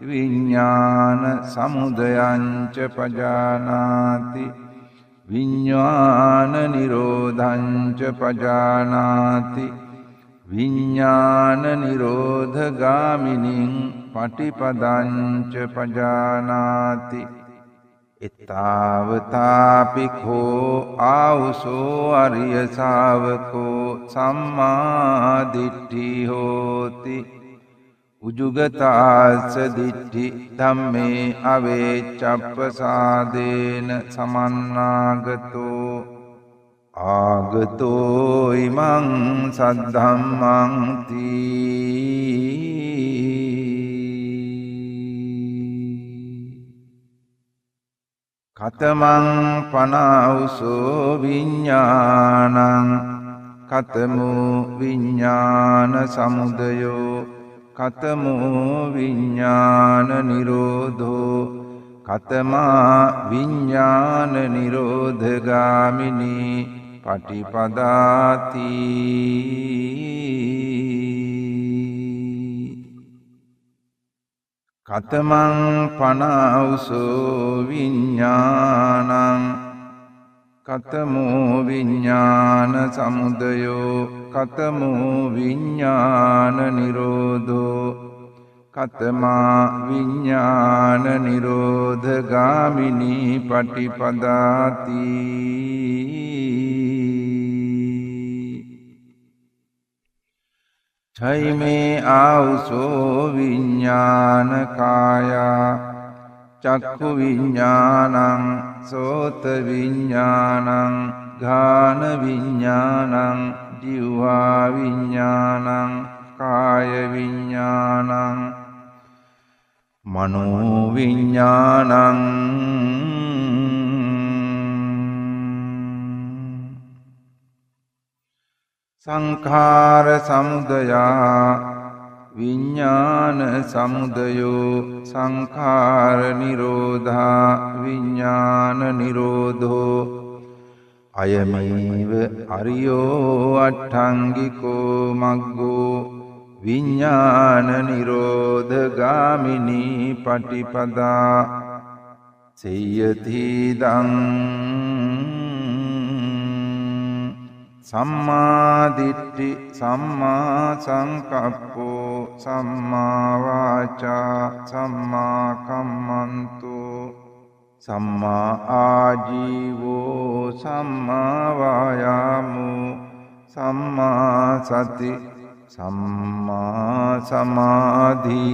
විඤ්ඤාණ සමුදයං ච පජානාති විඤ්ඤාණ නිරෝධං ච පජානාති විඤ්ඤාණ නිරෝධගාමිනීං පටිපදං ච පජානාති. එත්තාවතාපි කෝ ආවුසෝ අරිය ශාවකෝ සම්මා දිට්ඨි හෝති. උජුගතාස්ස දිට්ඨි ධම්මේ අවේච්ඡප්පසාදේන සමන්නාගතෝ ආගතෝ ඉමං සද්ධම්මං තී. කතමං පනාවුසෝ විඤ්ඤාණං කතමෝ විඤ්ඤාණ සමුදයෝ කතමෝ විඤ්ඤාණ නිරෝධෝ කතමා විඤ්ඤාණ නිරෝධගාමිනී පටිපදාති. කතමං පනාවුසෝ විඤ්ඤාණං කතමෝ විඤ්ඤාණ සමුදයෝ කතමෝ විඤ්ඤාණ නිරෝධෝ කතමා විඤ්ඤාණ නිරෝධගාමිනී පටිපදාති. චෛමේ ආවුසෝ විඤ්ඤාණ කායා චක්ඛු විඤ්ඤාණං සෝත විඤ්ඤාණං ගාන විඤ්ඤාණං ජීවා විඤ්ඤාණං කාය විඤ්ඤාණං මනෝ විඤ්ඤාණං. සංඛාර සමුදයා විඤ්ඤාණ සමුදයෝ සංඛාර නිරෝධා විඤ්ඤාණ නිරෝධෝ අයමේව අරියෝ අට්ඨංගිකෝ මග්ගෝ විඤ්ඤාණ නිරෝධගාමිනී පටිපදා සේයති දං. සම්මා දිට්ඨි සම්මා සංකප්පෝ සම්මා වාචා සම්මා කම්මන්තෝ සම්මා ආජීවෝ සම්මා වායාමෝ සම්මා සති සම්මා සමාධි.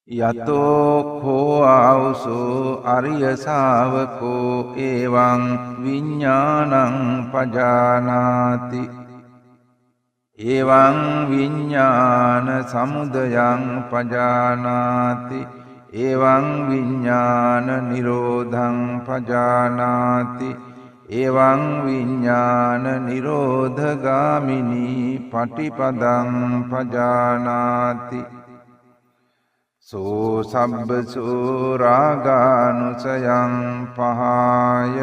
යතෝ කෝ ආවුසෝ අරිය ශාවකෝ එවං විඤ්ඤාණං පජානාති එවං විඤ්ඤාණ සමුදයං පජානාති එවං විඤ්ඤාණ නිරෝධං පජානාති එවං විඤ්ඤාණ නිරෝධගාමිනී පටිපදං පජානාති. සෝ සබ්බසෝ රාගානුසයං පහාය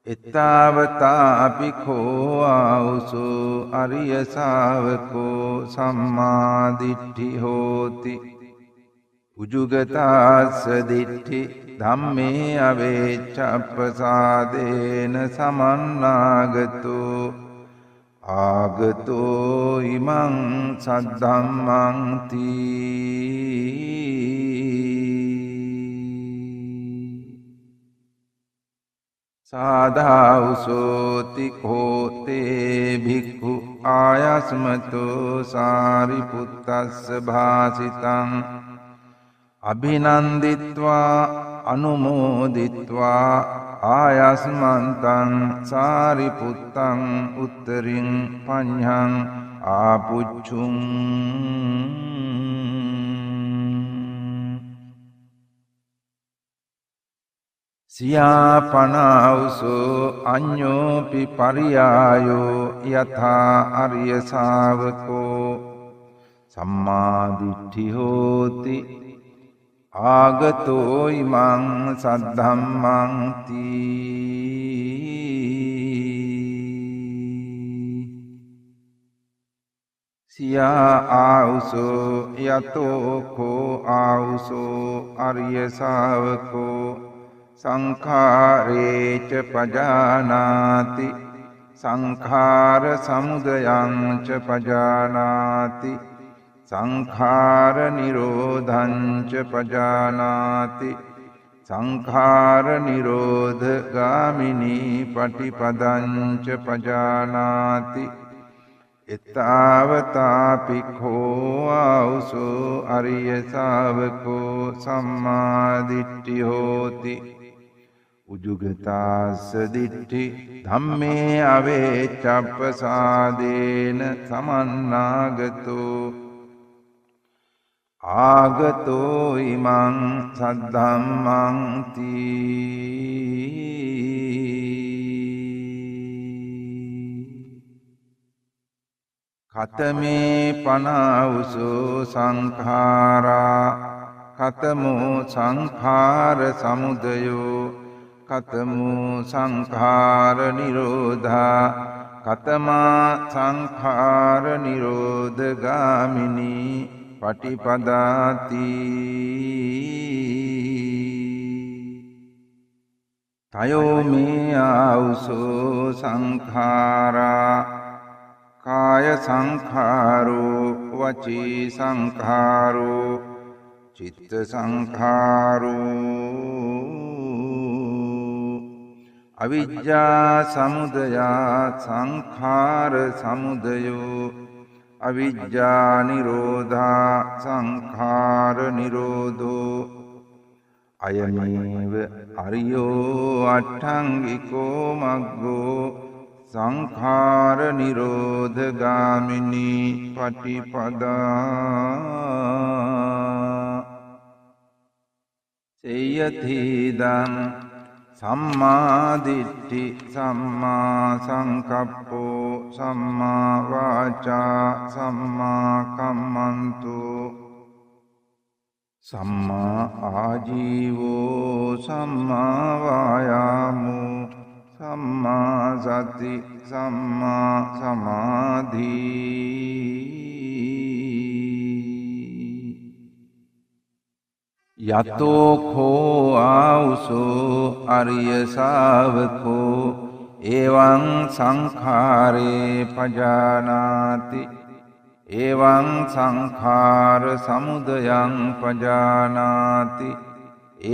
එත්තාවතාපි කෝ ආවුසෝ අරිය ශාවකෝ සම්මා දිට්ඨි හෝති. උජුගතාස්ස දිට්ඨි ධම්මේ අවේච්ඡප්පසාදේන සමන්නාගතෝ ආගතෝ ඉමං සද්ධම්මං තී. සාධාඋසෝති කෝ තේ භික්ඛු ආයස්මතෝ සාරිපුත්තස්ස භාසිතං අභිනන්දිත්වා අනුමෝදිත්වා ආයස්මන්තං සාරිපුත්තං උත්තරින් පඤ්ඤං ආපුච්චුං. සියාපනාවුසෝ අඤ්ඤෝපි පරියායෝ යථා අරිය ශාවකෝ සම්මා දිට්ඨි හෝති ආගතෝ ඉමං සද්ධම්මං තී. සියා ආවුසෝ යතෝ කෝ ආවුසෝ අරිය ශාවකෝ සංඛාරේච පජානාති සංඛාර සමුදයං ච පජානාති සංඛාර නිරෝධං ච පජානාති සංඛාර නිරෝධ ගාමිනී පටිපදං ච පජානාති. එත්තාවතාපි ඛෝ ආවුසෝ අරිය ශාවකෝ සම්මා දිට්ඨි හෝති. උජුගතාස්ස දිට්ඨි ධම්මේ අවේචප්පසාදේන සමන්නාගතෝ ආගතෝ ඉමං සද්ධම්මං තී. කතමේ පනාවුසෝ සංඛාරා කතමෝ සංඛාර සමුදයෝ කතමෝ සංඛාර නිරෝධා කතමා සංඛාර නිරෝධ ගාමිනී පටිපදාති. තයෝ මේ ආවුසෝ සංඛාරා කාය සංඛාරෝ වචී සංඛාරෝ චිත්ත සංඛාරෝ අවිජ්ජා සමුදයා සංඛාර සමුදයෝ අවිජ්ජා නිරෝධා සංඛාර නිරෝධෝ. අයමේව අරියෝ අට්ඨංගිකෝ මග්ගෝ සංඛාර නිරෝධ ගාමිනී පටිපදා. සේයතිදං සම්මා දිට්ඨි සම්මා සංකප්පෝ සම්මා වාචා සම්මා කම්මන්තෝ සම්මා ආජීවෝ සම්මා වායාමෝ සම්මා සති සම්මා සමාධි. යතෝ ඛෝ ආවුසෝ අරිය ශාවකෝ එවං සංඛාරේ පජානාති එවං සංඛාර සමුදයං පජානාති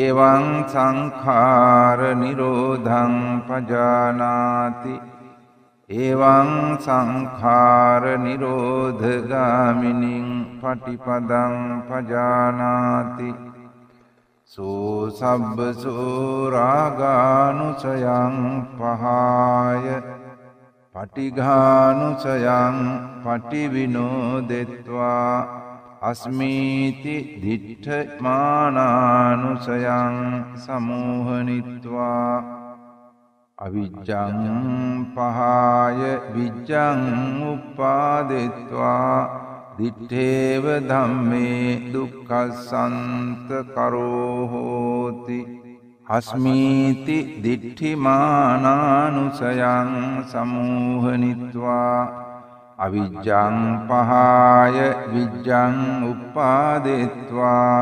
එවං සංඛාර නිරෝධං පජානාති එවං සංඛාර නිරෝධ ගාමිනීං පටිපදං පජානාති. සෝ සබ්බසෝ රාගානුසයං පහාය පටිඝානුසයං පටිවිනෝදෙත්වා අස්මීති දිට්ඨ මානානුසයං සමෝහනිත්වා අවිජ්ජං පහාය විජ්ජං උප්පාදෙත්වා දිට්ඨේව ධම්මේ දුක්ඛසන්ත කරෝ හෝති. අස්මීති දිට්ඨිමානානුසයං සමෝහනිත්වා අවිජ්ජං පහාය විජ්ජං උප්පාදෙත්වා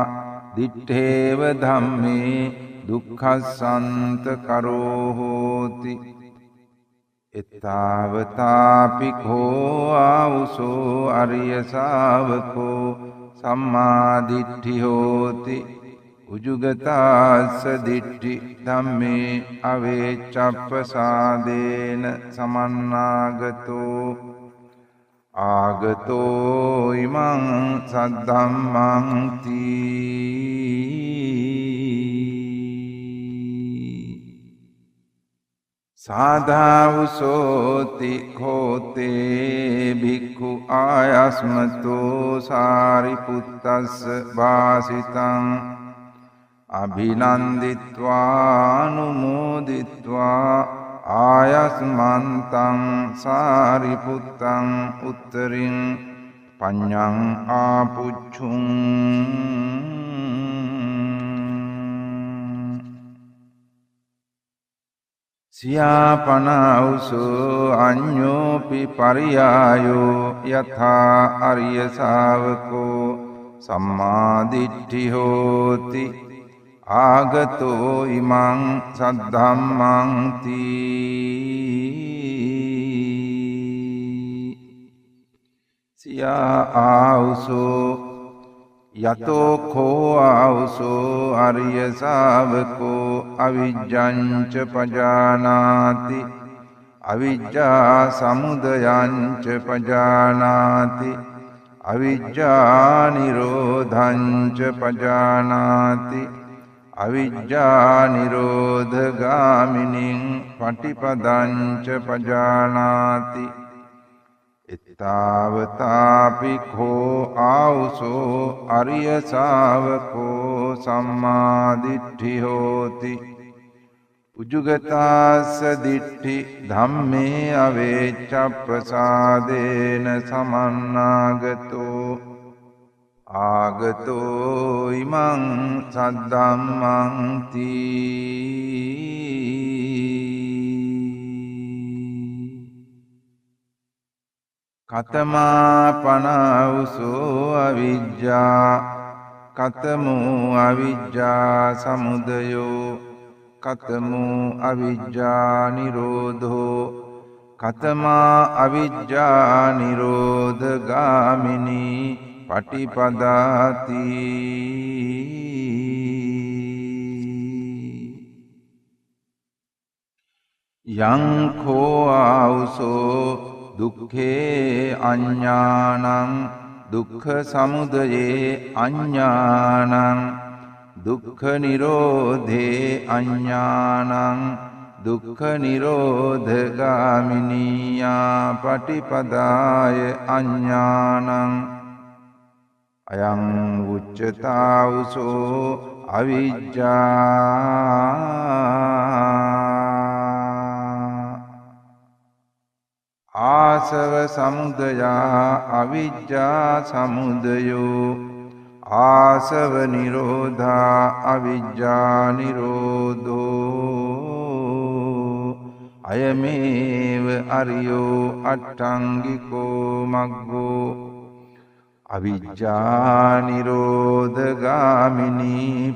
දිට්ඨේව ධම්මේ දුක්ඛසන්ත කරෝ හෝති. එත්තාවතාපි ඛෝ ආවුසෝ අරිය ශාවකෝ සම්මා දිට්ඨි හෝති. උජුගතාස්ස දිට්ඨි ධම්මේ අවේචප්පසාදේන සමන්නාගතෝ ආගතෝ ඉමං සද්ධම්මං තී. සාධාවුසෝති khෝතේ භික්ඛු ආයස්මතෝ සාරිපුත්තස්ස වාසිතං අභිනන්දිත්වා අනුමෝදිත්වා ආයස්මන්තං සාරිපුත්තං උත්තරින් පඤ්ඤං ආපුච්ඡුං. සියාපනවුසෝ අඤ්ඤෝපි පරියායෝ යථා අරිය ශාවකෝ සම්මා දිට්ඨි හෝති ආගතෝ ඉමං සද්ධම්මං තී. සියා ආවුසෝ යතෝ khෝ ආවුසෝ අරිය ශාවකෝ අවිජ්ජං ච පජානාති අවිජ්ජා සමුදයං ච පජානාති අවිජ්ජා නිරෝධං ච පජානාති අවිජ්ජා නිරෝධගාමිනීං පටිපදං ච පජානාති. එත්තාවතාපි khෝ ආවුසෝ අරිය ශාවකෝ සම්මා දිට්ඨි හෝති උජුගතාස්ස දිට්ඨි ධම්මේ අවේච්ඡප්පසාදේන සමන්නාගතෝ ආගතෝ ඉමං සද්ධම්මං තී. කතමා පනවුසෝ අවිජ්ජා කතමෝ අවිජ්ජා සමුදයෝ කතමෝ අවිජ්ජා නිරෝධෝ කතමා අවිජ්ජා නිරෝධගාමිනී පටිපදාති. යං khෝ ආවුසෝ දුක්ඛේ අඤ්ඤානං දුක්ඛ සමුදයේ අඤ්ඤානං දුක්ඛ නිරෝධේ අඤ්ඤානං දුක්ඛ නිරෝධගාමිනීයා පටිපදාය අඤ්ඤානං. අයං උච්චතාවුසෝ අවිජ්ජා ආසව සමුදයා අවිජ්ජා සමුදයෝ ආසව නිරෝධා අවිජ්ජා නිරෝධෝ අයමේව අරියෝ අට්ඨංගිකෝ මග්ගෝ අවිජ්ජා නිරෝධගාමිනී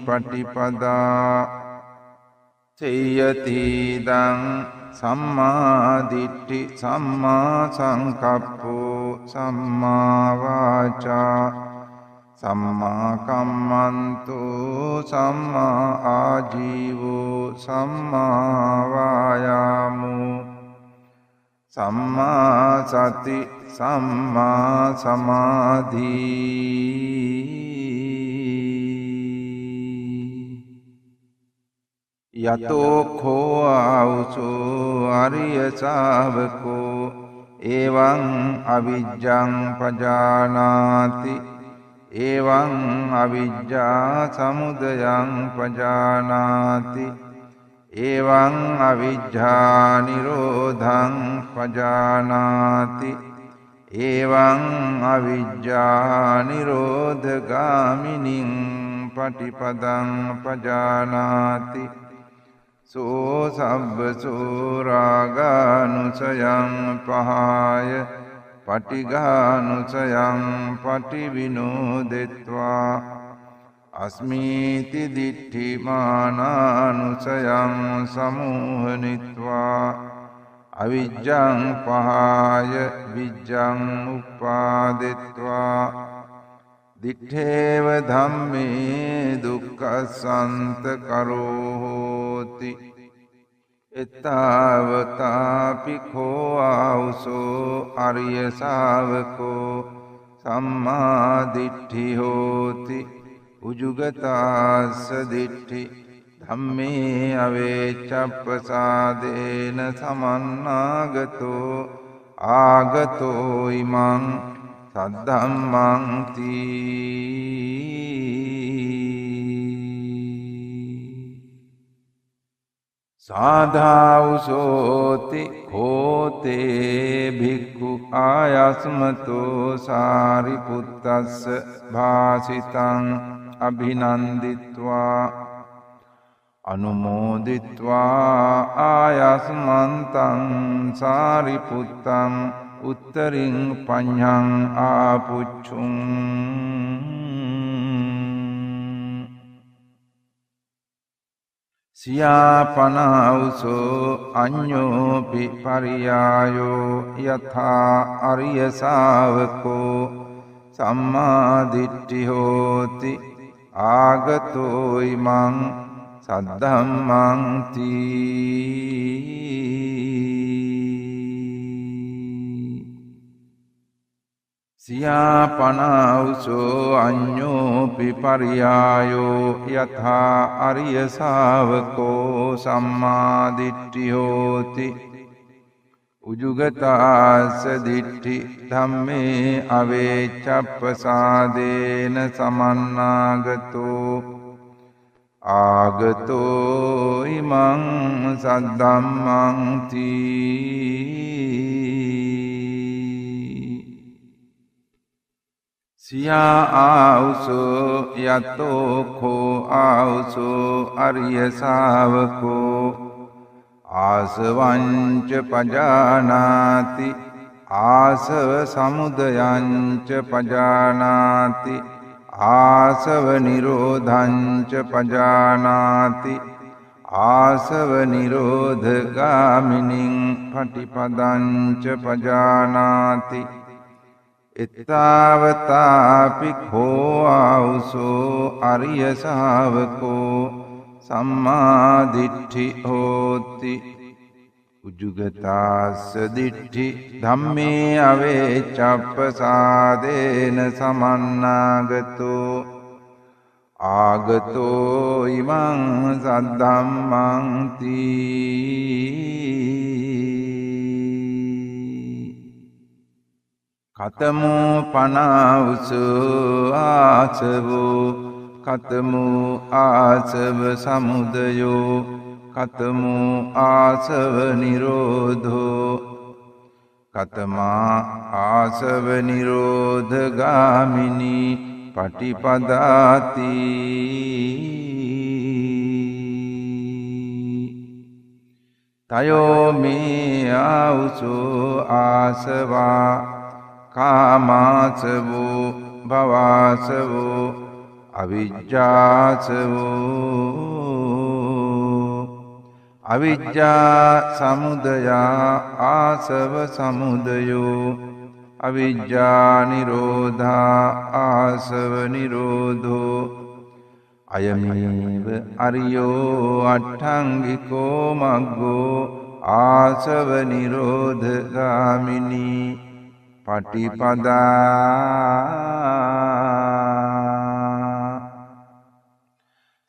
පටිපදා. සේයතිදං සම්මා දිට්ඨි සම්මා සංකප්පෝ සම්මා වාචා සම්මා කම්මන්තෝ සම්මා ආජීවෝ සම්මා වායාමෝ සම්මා සති සම්මා සමාධි. යතෝ khෝ ආවුසෝ අරිය ශාවකෝ එවං අවිජ්ජං පජානාති එවං අවිජ්ජා සමුදයං පජානාති එවං අවිජ්ජා නිරෝධං පජානාති එවං අවිජ්ජා නිරෝධගාමිනීං පටිපදං පජානාති. සෝ සබ්බසෝ රාගානුසයං පහාය පටිඝානුසයං පටිවිනෝදෙත්වා අස්මීති දිට්ඨි මානානුසයං සමෝහනිත්වා අවිජ්ජං පහාය විජ්ජං උපාදෙත්වා දිට්ඨේව ධම්මේ දුක්ඛසන්ත කරෝ හෝති. එත්තාවතාපි khෝ ආවුසෝ අරිය ශාවකෝ සම්මා දිට්ඨි හෝති උජුගතාස්ස දිට්ඨි ධම්මේ අවෙච්ඡප්පසාදේන සමන්නාගතෝ ආගතෝ ඉමං සද්ධම්මං තී. සාධාවුසෝති හෝතේ භික්ඛු ආයස්මතෝ සාරිපුත්තස්ස භාසිතං අභිනන්දිත්වා අනුමෝදිත්වා ආයස්මන්තං සාරිපුත්තං උත්තරින් පඤ්ඤං ආපුච්ඡුං. සියාපනාවුසෝ අඤ්ඤෝපි පරියායෝ යථා අරිය ශාවකෝ සම්මා දිට්ඨි හෝති ආගතෝ ඉමං සද්ධම්මං තී. සියාපනාවුසෝ අඤ්ඤෝපි පරියායෝ යථා අරිය ශාවකෝ සම්මා දිට්ඨි හෝති උජුගතාස්ස දිට්ඨි ධම්මේ අවෙච්ඡප්පසාදේන සමන්නාගතෝ ආගතෝ ඉමං සද්ධම්මං තී. සියා ආවුසෝ යතෝ කෝ ආවුසෝ අරිය ශාවකෝ ආසවංච පජානාති ආසව සමුදයංච පජානාති ආසව නිරෝධංච පජානාති ආසව නිරෝධගාමිනින් පටිපදංච පජානාති. එත්තාවතාපි කෝ ආවුසෝ අරිය ශාවකෝ සම්මා දිට්ඨි හෝති උජුගතාස්ස දිට්ඨි ධම්මේ අවෙච්ඡප්පසාදේන සමන්නාගතෝ ආගතෝ ඉමං සද්ධම්මං තී. කතමෝ පනාවුසෝ ආසවෝ කතමෝ ආසව සමුදයෝ කතමෝ ආසව නිරෝධෝ කතමා ආසව නිරෝධගාමිනී පටිපදාති. තයෝ මේ ආවුසෝ ආසවා කාමාසවෝ භවාසවෝ අවිජ්ජාසවෝ අවිජ්ජා සමුදයා ආසව සමුදයෝ අවිජ්ජා නිරෝධා ආසව නිරෝධෝ අයමේව අරියෝ අට්ඨංගිකෝ මග්ගෝ ආසව නිරෝධගාමිනී පටිපදා.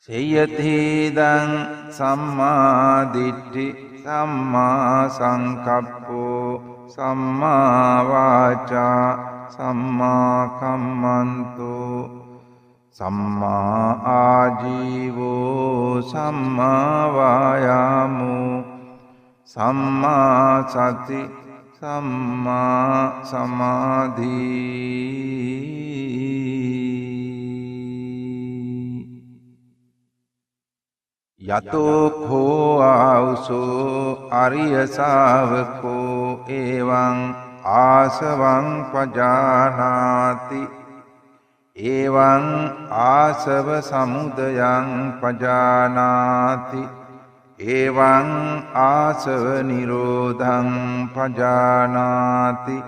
සේයතිදං සම්මා දිට්ඨි සම්මා සංකප්පෝ සම්මා වාචා සම්මා කම්මන්තෝ සම්මා ආජීවෝ සම්මා වායාමෝ සම්මා සති සම්මා සමාධි. යතෝ khෝ ආවුසෝ අරිය ශාවකෝ එවං ආසවං පජානාති එවං ආසව සමුදයං පජානාති එවං ආසව නිරෝධං පජානාති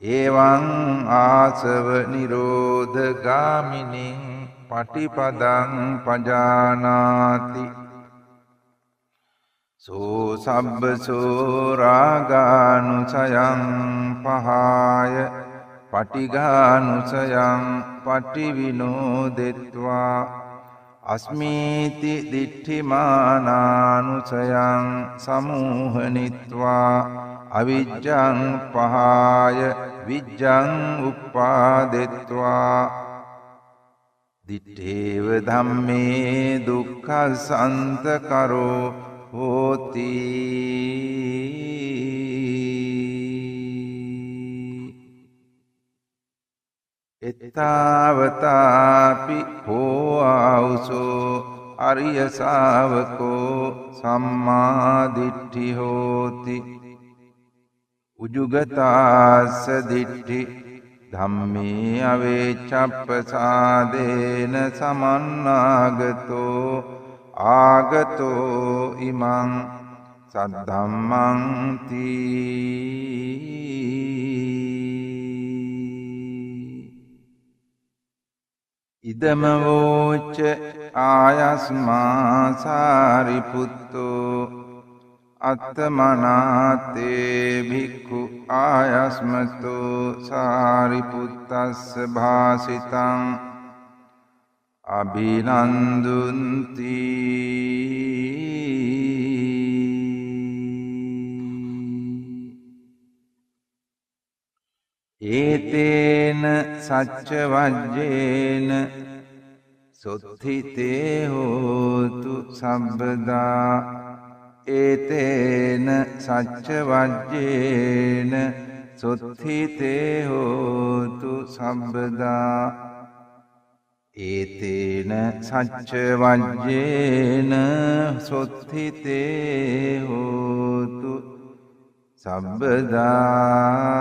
එවං ආසව නිරෝධගාමිනින් පටිපදං පජානාති. සෝ සබ්බසෝ රාගානුසයං පහාය පටිඝානුසයං පටිවිනෝදෙත්වා අස්මීති දිට්ඨිමානානුසයං සමූහනිත්වා අවිජ්ජං පහාය විජ්ජං උප්පාදෙත්වා දිට්ඨේව ධම්මේ දුක්ඛසන්තකරෝ හෝති. එත්තාවතාපි හෝ ආවුසෝ අරිය ශාවකෝ සම්මා දිට්ඨි හෝති. උජුගතාස්ස දිට්ඨි ධම්මේ අවේචප්පසාදේන සමන්නාගතෝ ආගතෝ ඉමං සද්ධම්මං තී. ඉදම වෝච ආයස්මා සාරිපුත්තෝ අත්තමනාතේ භික්ඛු ආයස්මතෝ සාරිපුත්තස්ස භාසිතං අභිනන්දුන්ති. ඒතේන සච්ච වජ්ජේන සොත්ථිතේ හෝතු සබ්බදා. ඒතේන සච්ච වජ්ජේන සොත්ථිතේ හෝතු සබ්බදා. ඒතේන සච්ච වජ්ජේන සොත්ථිතේ හෝතු සබ්බදා.